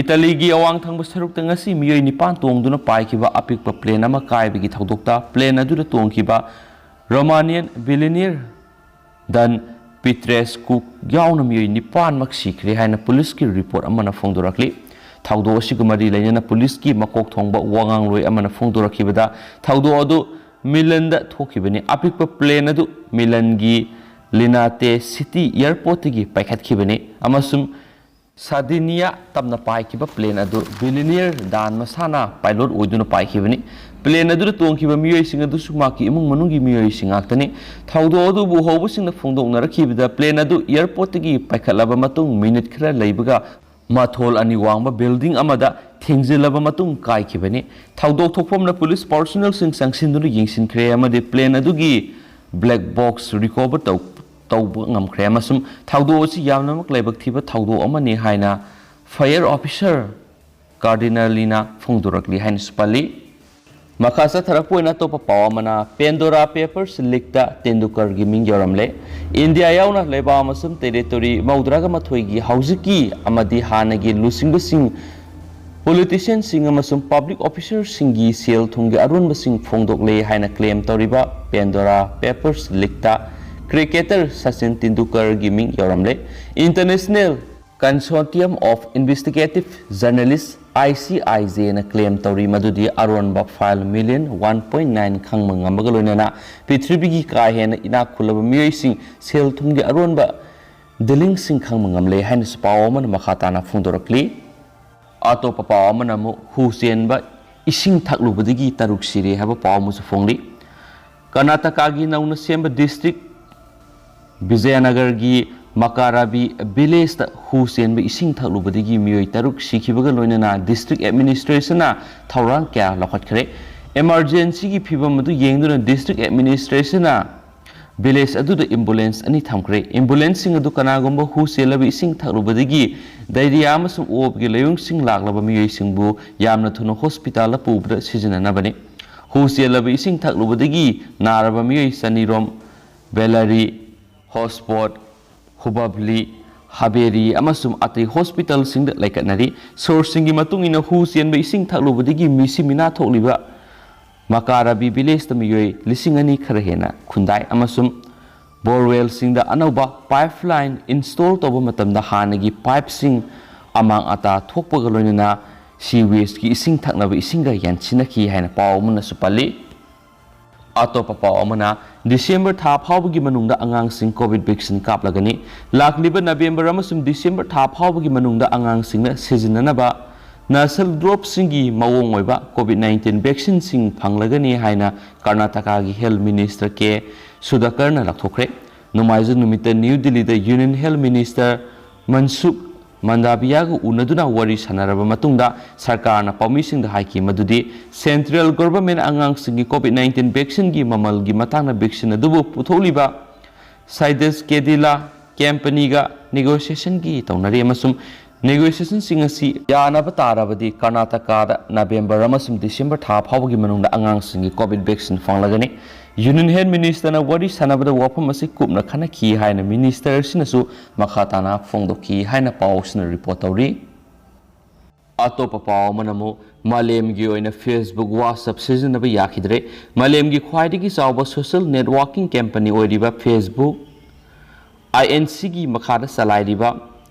ꯏꯇꯥꯂꯤꯒꯤ ꯑꯋꯥꯡ ꯊꯪꯕ ꯁꯔꯨꯛꯇ ꯉꯁꯤ ꯃꯤꯑꯣꯏ ꯅꯤꯄꯥꯟ ꯇꯣꯡꯗꯨꯅ ꯄꯥꯏꯈꯤꯕ ꯑꯄꯤꯛꯄ ꯄ꯭ꯂꯦꯟ ꯑꯃ ꯀꯥꯏꯕꯒꯤ ꯊꯧꯗꯣꯛꯇ ꯄ꯭ꯂꯦꯟ ꯑꯗꯨꯗ ꯇꯣꯡꯈꯤꯕ ꯔꯣꯃꯥꯅꯤꯌꯟ ꯕꯤꯂꯤꯅꯤꯌꯔ ꯗꯟ ꯄꯤꯇ꯭ꯔꯦꯁꯀꯨ ꯌꯥꯎꯅ ꯃꯤꯑꯣꯏ ꯅꯤꯄꯥꯟꯃꯛ ꯁꯤꯈ꯭ꯔꯦ ꯍꯥꯏꯅ ꯄꯨꯂꯤꯁꯀꯤ ꯔꯤꯄꯣꯔꯠ ꯑꯃꯅ ꯐꯣꯡꯗꯣꯔꯛꯂꯤ꯫ ꯊꯧꯗꯣꯛ ꯑꯁꯤꯒ ꯃꯔꯤ ꯂꯩꯅꯅ ꯄꯨꯂꯤꯁꯀꯤ ꯃꯀꯣꯛ ꯊꯣꯡꯕ ꯋꯥ ꯉꯥꯡꯂꯣꯏ ꯑꯃꯅ ꯐꯣꯡꯗꯣꯔꯛꯈꯤꯕꯗ, ꯊꯧꯗꯣꯛ ꯑꯗꯨ ꯃꯤꯂꯟꯗ ꯊꯣꯛꯈꯤꯕꯅꯤ꯫ ꯑꯄꯤꯛꯄ ꯄ꯭ꯂꯦꯟ ꯑꯗꯨ ꯃꯤꯂꯟꯒꯤ ꯂꯤꯅꯥꯇꯦ ꯁꯤꯇꯤ ꯑꯦꯌꯔꯄꯣꯔꯠꯇꯒꯤ ꯄꯥꯏꯈꯠꯈꯤꯕꯅꯤ ꯑꯃꯁꯨꯡ ꯁꯥꯔꯗꯤꯅꯤꯌꯥ ꯇꯝꯅ ꯄꯥꯏꯈꯤꯕ ꯄ꯭ꯂꯦꯟ ꯑꯗꯨ ꯕꯤꯂꯤꯅꯤꯌꯔ ꯗꯥꯟ ꯃꯁꯥꯅ ꯄꯥꯏꯂꯣꯠ ꯑꯣꯏꯗꯨꯅ ꯄꯥꯏꯈꯤꯕꯅꯤ꯫ ꯄ꯭ꯂꯦꯟ ꯑꯗꯨꯗ ꯇꯣꯡꯈꯤꯕ ꯃꯤꯑꯣꯏꯁꯤꯡ ꯑꯗꯨꯁꯨ ꯃꯍꯥꯛꯀꯤ ꯏꯃꯨꯡ ꯃꯅꯨꯡꯒꯤ ꯃꯤꯑꯣꯏꯁꯤꯡ ꯉꯥꯛꯇꯅꯤ꯫ ꯊꯧꯗꯣꯛ ꯑꯗꯨꯕꯨ ꯎꯍꯧꯕꯁꯤꯡꯅ ꯐꯣꯡꯗꯣꯛꯅꯔꯛꯈꯤꯕꯗ, ꯄ꯭ꯂꯦꯟ ꯑꯗꯨ ꯑꯦꯌꯔꯄꯣꯔꯠꯇꯒꯤ ꯄꯥꯏꯈꯠꯂꯕ ꯃꯇꯨꯡ ꯃꯤꯅꯤꯠ ꯈꯔ ꯂꯩꯕꯒ ꯃꯊꯣꯜ ꯑꯅꯤ ꯋꯥꯡꯕ ꯕꯤꯜꯗꯤꯡ ꯑꯃꯗ ꯊꯦꯡꯖꯤꯜꯂꯕ ꯃꯇꯨꯡ ꯀꯥꯏꯈꯤꯕꯅꯤ꯫ ꯊꯧꯗꯣꯛ ꯊꯣꯛꯐꯝꯗ ꯄꯨꯂꯤꯁ ꯄꯥꯔꯁꯣꯅꯦꯜꯁꯤꯡ ꯆꯪꯁꯤꯟꯗꯨꯅ ꯌꯦꯡꯁꯤꯟꯈ꯭ꯔꯦ ꯑꯃꯗꯤ ꯄ꯭ꯂꯦꯟ ꯑꯗꯨꯒꯤ ꯕ꯭ꯂꯦꯛ ꯕꯣꯛꯁ ꯔꯤꯀꯣꯚꯔ ꯇꯧ-, ꯇꯧꯕ ꯉꯝꯈ꯭ꯔꯦ ꯑꯃꯁꯨꯡ ꯊꯧꯗꯣꯛ ꯑꯁꯤ ꯌꯥꯝꯅꯃꯛ ꯂꯥꯏꯕꯛ ꯊꯤꯕ ꯊꯧꯗꯣꯛ ꯑꯃꯅꯤ ꯍꯥꯏꯅ ꯐꯥꯌꯔ ꯑꯣꯐꯤꯁꯥꯔ ꯀꯥꯔꯗꯤꯅꯥꯂꯤꯅ ꯐꯣꯡꯗꯣꯔꯛꯂꯤ ꯍꯥꯏꯅꯁꯨ ꯄꯜꯂꯤ꯫ ꯃꯈꯥ ꯆꯠꯊꯔꯛꯄ ꯑꯣꯏꯅ ꯑꯇꯣꯞꯄ ꯄꯥꯎ ꯑꯃꯅ, ꯄꯦꯟꯗꯣꯔꯥ ꯄꯦꯄꯔꯁ ꯂꯤꯛꯇ ꯇꯦꯟꯗꯨꯀꯔꯒꯤ ꯃꯤꯡ ꯌꯥꯎꯔꯝꯂꯦ꯫ ꯏꯟꯗꯤꯌꯥ ꯌꯥꯎꯅ ꯂꯩꯕꯥꯛ ꯑꯃꯁꯨꯡ ꯇꯦꯔꯤꯇꯣꯔꯤ ꯃꯧꯗ꯭ꯔꯥꯒ ꯃꯥꯊꯣꯏꯒꯤ ꯍꯧꯖꯤꯛꯀꯤ ꯑꯃꯗꯤ ꯍꯥꯟꯅꯒꯤ ꯂꯨꯆꯤꯡꯕꯁꯤꯡ, ꯄꯣꯂꯤꯇꯤꯁꯤꯌꯟꯁꯤꯡ ꯑꯃꯁꯨꯡ ꯄꯕ꯭ꯂꯤꯛ ꯑꯣꯐꯤꯁꯥꯔꯁꯤꯡꯒꯤ ꯁꯦꯜ ꯊꯨꯝꯒꯤ ꯑꯔꯣꯟꯕꯁꯤꯡ ꯐꯣꯡꯗꯣꯛꯂꯦ ꯍꯥꯏꯅ ꯀ꯭ꯂꯦꯝ ꯇꯧꯔꯤꯕ ꯄꯦꯟꯗꯣꯔꯥ ꯄꯦꯄꯔꯁ ꯂꯤꯛꯇ ꯀ꯭ꯔꯤꯀꯦꯇꯔ ꯁꯆꯤꯟ ꯇꯦꯟꯗꯨꯀꯔꯒꯤ ꯃꯤꯡ ꯌꯥꯎꯔꯝꯂꯦ꯫ International Consortium of Investigative Journalists, I C I J ꯅ ꯀ꯭ꯂꯦꯝ ꯇꯧꯔꯤ ꯃꯗꯨꯗꯤ ꯑꯔꯣꯟꯕ file million one point nine ꯈꯪꯕ ꯉꯝꯕꯒ ꯂꯣꯏꯅꯅ ꯄ꯭ꯔꯤꯊꯤꯕꯤꯒꯤ ꯀꯥ ꯍꯦꯟꯅ ꯏꯅꯥꯛ ꯈꯨꯜꯂꯕ ꯃꯤꯑꯣꯏꯁꯤꯡ ꯁꯦꯜ ꯊꯨꯝꯒꯤ ꯑꯔꯣꯟꯕ ꯗꯤꯂꯤꯡꯁꯤꯡ ꯈꯪꯕ ꯉꯝꯂꯦ ꯍꯥꯏꯅꯁꯨ ꯄꯥꯎ ꯑꯃꯅ ꯃꯈꯥ ꯇꯥꯅ ꯐꯣꯡꯗꯣꯔꯛꯂꯤ꯫ ꯑꯇꯣꯞꯄ ꯄꯥꯎ ꯑꯃꯅ ꯑꯃꯨꯛ ꯍꯨ ꯆꯦꯟꯕ ꯏꯁꯤꯡ ꯊꯛꯂꯨꯕꯗꯒꯤ ꯇꯔꯨꯛ ꯁꯤꯔꯦ ꯍꯥꯏꯕ ꯄꯥꯎ ꯑꯃꯁꯨ ꯐꯣꯡꯂꯤ꯫ ꯀꯔꯅꯥꯇꯀꯥꯒꯤ ꯅꯧꯅ ꯁꯦꯝꯕ ꯗꯤꯁꯇ꯭ꯔꯤꯛ ꯕꯤꯖꯌꯅꯒꯔꯒꯤ ꯃꯀꯥꯔꯥꯕꯤ ꯚꯤꯂꯦꯖꯇ ꯍꯨ ꯆꯦꯟꯕ ꯏꯁꯤꯡ ꯊꯛꯂꯨꯕꯗꯒꯤ ꯃꯤꯑꯣꯏ ꯇꯔꯨꯛ ꯁꯤꯈꯤꯕꯒ ꯂꯣꯏꯅꯅ ꯗꯤꯁꯇ꯭ꯔꯤꯛ ꯑꯦꯗꯃꯤꯅꯤꯁꯇ꯭ꯔꯦꯁꯟꯅ ꯊꯧꯔꯥꯡ ꯀꯌꯥ ꯂꯧꯈꯠꯈ꯭ꯔꯦ꯫ ꯏꯃꯔꯖꯦꯟꯁꯤꯒꯤ ꯐꯤꯚꯝ ꯑꯗꯨ ꯌꯦꯡꯗꯨꯅ ꯗꯤꯁꯇ꯭ꯔꯤꯛ ꯑꯦꯗꯃꯤꯅꯤꯁꯇ꯭ꯔꯦꯁꯟꯅ ꯚꯤꯂꯦꯖ ꯑꯗꯨꯗ ꯑꯦꯝꯕꯨꯂꯦꯟꯁ ꯑꯅꯤ ꯊꯝꯈ꯭ꯔꯦ꯫ ꯑꯦꯝꯕꯨꯂꯦꯟꯁꯁꯤꯡ ꯑꯗꯨ ꯀꯅꯥꯒꯨꯝꯕ ꯍꯨ ꯆꯦꯜꯂꯕ ꯏꯁꯤꯡ ꯊꯛꯂꯨꯕꯗꯒꯤ ꯗꯥꯏꯔꯤꯌꯥ ꯑꯃꯁꯨꯡ ꯑꯣꯕꯒꯤ ꯂꯥꯏꯑꯣꯡꯁꯤꯡ ꯂꯥꯛꯂꯕ ꯃꯤꯑꯣꯏꯁꯤꯡꯕꯨ ꯌꯥꯝꯅ ꯊꯨꯅ ꯍꯣꯁꯄꯤꯇꯥꯜꯗ ꯄꯨꯕꯗ ꯁꯤꯖꯤꯟꯅꯅꯕꯅꯤ꯫ ꯍꯨ ꯆꯦꯜꯂꯕ ꯏꯁꯤꯡ ꯊꯛꯂꯨꯕꯗꯒꯤ ꯅꯥꯔꯕ ꯃꯤꯑꯣꯏ ꯆꯅꯤꯔꯣꯝ ꯕꯦꯂꯥꯔꯤ, ꯍꯣꯁꯄꯣꯠ, ꯍꯨꯕꯕ꯭ꯂꯤ, ꯍꯥꯕꯦꯔꯤ ꯑꯃꯁꯨꯡ ꯑꯇꯩ ꯍꯣꯁꯄꯤꯇꯥꯜꯁꯤꯡꯗ ꯂꯩꯈꯠꯅꯔꯤ꯫ ꯁꯣꯔꯁꯁꯤꯡꯒꯤ ꯃꯇꯨꯡ ꯏꯟꯅ ꯍꯨ ꯆꯦꯟꯕ ꯏꯁꯤꯡ ꯊꯛꯂꯨꯕꯗꯒꯤ ꯃꯤꯁꯤ ꯃꯤꯅꯥ ꯊꯣꯛꯂꯤꯕ ꯃꯀꯥꯔꯥꯕꯤ ꯚꯤꯂꯦꯖꯇ ꯃꯤꯑꯣꯏ ꯂꯤꯁꯤꯡ ꯑꯅꯤ ꯈꯔ ꯍꯦꯟꯅ ꯈꯨꯟꯗꯥꯏ ꯑꯃꯁꯨꯡ ꯕꯣꯔꯋꯦꯜꯁꯤꯡꯗ ꯑꯅꯧꯕ ꯄꯥꯏꯞꯂꯥꯏꯟ ꯏꯟꯁꯇꯣꯜ ꯇꯧꯕ ꯃꯇꯝꯗ ꯍꯥꯟꯅꯒꯤ ꯄꯥꯏꯞꯁꯤꯡ ꯑꯃꯥꯡ ꯑꯇꯥ ꯊꯣꯛꯄꯒ ꯂꯣꯏꯅꯅ ꯁꯤꯋꯦꯖꯀꯤ ꯏꯁꯤꯡ ꯊꯛꯅꯕ ꯏꯁꯤꯡꯒ ꯌꯥꯟꯁꯤꯟꯅꯈꯤ ꯍꯥꯏꯅ ꯄꯥꯎ ꯑꯃꯅꯁꯨ ꯄꯜꯂꯤ꯫ ꯑꯇꯣꯞꯄ ꯄꯥꯎ ꯑꯃꯅ, ꯗꯤꯁꯦꯝꯕꯔ ꯊꯥ ꯐꯥꯎꯕꯒꯤ ꯃꯅꯨꯡꯗ ꯑꯉꯥꯡꯁꯤꯡ ꯀꯣꯚꯤꯗ ꯚꯦꯛꯁꯤꯟ ꯀꯥꯞꯂꯒꯅꯤ꯫ ꯂꯥꯛꯂꯤꯕ ꯅꯕꯦꯝꯕꯔ ꯑꯃꯁꯨꯡ ꯗꯤꯁꯦꯝꯕꯔ ꯊꯥ ꯐꯥꯎꯕꯒꯤ ꯃꯅꯨꯡꯗ ꯑꯉꯥꯡꯁꯤꯡꯅ ꯁꯤꯖꯤꯟꯅꯅꯕ ꯅꯁꯜ ꯗ꯭ꯔꯣꯞꯁꯤꯡꯒꯤ ꯃꯑꯣꯡ ꯑꯣꯏꯕ ꯀꯣꯚꯤꯗ ꯅꯥꯏꯟꯇꯤꯟ ꯚꯦꯛꯁꯤꯟꯁꯤꯡ ꯐꯪꯂꯒꯅꯤ ꯍꯥꯏꯅ ꯀꯔꯅꯥꯇꯀꯥꯒꯤ ꯍꯦꯜꯊ ꯃꯤꯅꯤꯁꯇꯔ ꯀꯦ ꯁꯨꯙꯥꯀꯔꯅ ꯂꯥꯎꯊꯣꯛꯈ꯭ꯔꯦ꯫ ꯅꯣꯡꯃꯥꯏꯖꯤꯡ ꯅꯨꯃꯤꯠꯇ ꯅ꯭ꯌꯨ ꯗꯤꯜꯂꯤꯗ ꯌꯨꯅꯤꯌꯟ ꯍꯦꯜꯊ ꯃꯤꯅꯤꯁꯇꯔ ꯃꯟꯁꯨꯈ ꯃꯟꯗꯥꯚꯤꯌꯥꯒ ꯎꯅꯗꯨꯅ ꯋꯥꯔꯤ ꯁꯥꯟꯅꯔꯕ ꯃꯇꯨꯡꯗ ꯁꯔꯀꯥꯔꯅ ꯄꯥꯎꯃꯤꯁꯤꯡꯗ ꯍꯥꯏꯈꯤ ꯃꯗꯨꯗꯤ ꯁꯦꯟꯇ꯭ꯔꯦꯜ ꯒꯣꯚꯔꯟꯃꯦꯟꯠ ꯑꯉꯥꯡꯁꯤꯡꯒꯤ ꯀꯣꯚꯤꯗ ꯅꯥꯏꯟꯇꯤꯟ ꯚꯦꯛꯁꯤꯟꯒꯤ ꯃꯃꯜꯒꯤ ꯃꯇꯥꯡꯗ ꯚꯦꯛꯁꯤꯟ ꯑꯗꯨꯕꯨ ꯄꯨꯊꯣꯛꯂꯤꯕ ꯁꯥꯏꯗꯁ ꯀꯦꯗꯤꯂꯥ ꯀꯝꯄꯅꯤꯒ ꯅꯦꯒꯣꯁꯤꯌꯦꯁꯟꯒꯤ ꯇꯧꯅꯔꯤ ꯑꯃꯁꯨꯡ ꯅꯦꯒꯣꯁꯤꯌꯦꯁꯟꯁꯤꯡ ꯑꯁꯤ ꯌꯥꯅꯕ ꯇꯥꯔꯕꯗꯤ ꯀꯔꯅꯥꯇꯀꯥꯗ ꯅꯕꯦꯝꯕꯔ ꯑꯃꯁꯨꯡ ꯗꯤꯁꯦꯝꯕꯔ ꯊꯥ ꯐꯥꯎꯕꯒꯤ ꯃꯅꯨꯡꯗ ꯑꯉꯥꯡꯁꯤꯡꯒꯤ ꯀꯣꯚꯤꯗ ꯚꯦꯛꯁꯤꯟ ꯐꯪꯂꯒꯅꯤ꯫ ꯌꯨꯅꯤꯌꯟ ꯍꯦꯜꯊ ꯃꯤꯅꯤꯁꯇꯔꯅ ꯋꯥꯔꯤ ꯁꯥꯟꯅꯕꯗ ꯋꯥꯐꯝ ꯑꯁꯤ ꯀꯨꯞꯅ ꯈꯟꯅꯈꯤ ꯍꯥꯏꯅ ꯃꯤꯅꯤꯁꯇꯔ ꯑꯁꯤꯅꯁꯨ ꯃꯈꯥ ꯇꯥꯅ ꯐꯣꯡꯗꯣꯛꯈꯤ ꯍꯥꯏꯅ ꯄꯥꯎ ꯑꯁꯤꯅ ꯔꯤꯄꯣꯔꯠ ꯇꯧꯔꯤ꯫ ꯑꯇꯣꯞꯄ ꯄꯥꯎ ꯑꯃꯅ ꯑꯃꯨꯛ ꯃꯥꯂꯦꯝꯒꯤ ꯑꯣꯏꯅ Facebook, WhatsApp ꯁꯤꯖꯤꯟꯅꯕ ꯌꯥꯈꯤꯗ꯭ꯔꯦ꯫ ꯃꯥꯂꯦꯝꯒꯤ ꯈ꯭ꯋꯥꯏꯗꯒꯤ ꯆꯥꯎꯕ ꯁꯣꯁꯤꯌꯦꯜ ꯅꯦꯠꯋꯥꯔꯀꯤꯡ ꯀꯝꯄꯅꯤ ꯑꯣꯏꯔꯤꯕ Facebook, INCꯒꯤ ꯃꯈꯥꯗ ꯆꯂꯥꯏꯔꯤꯕ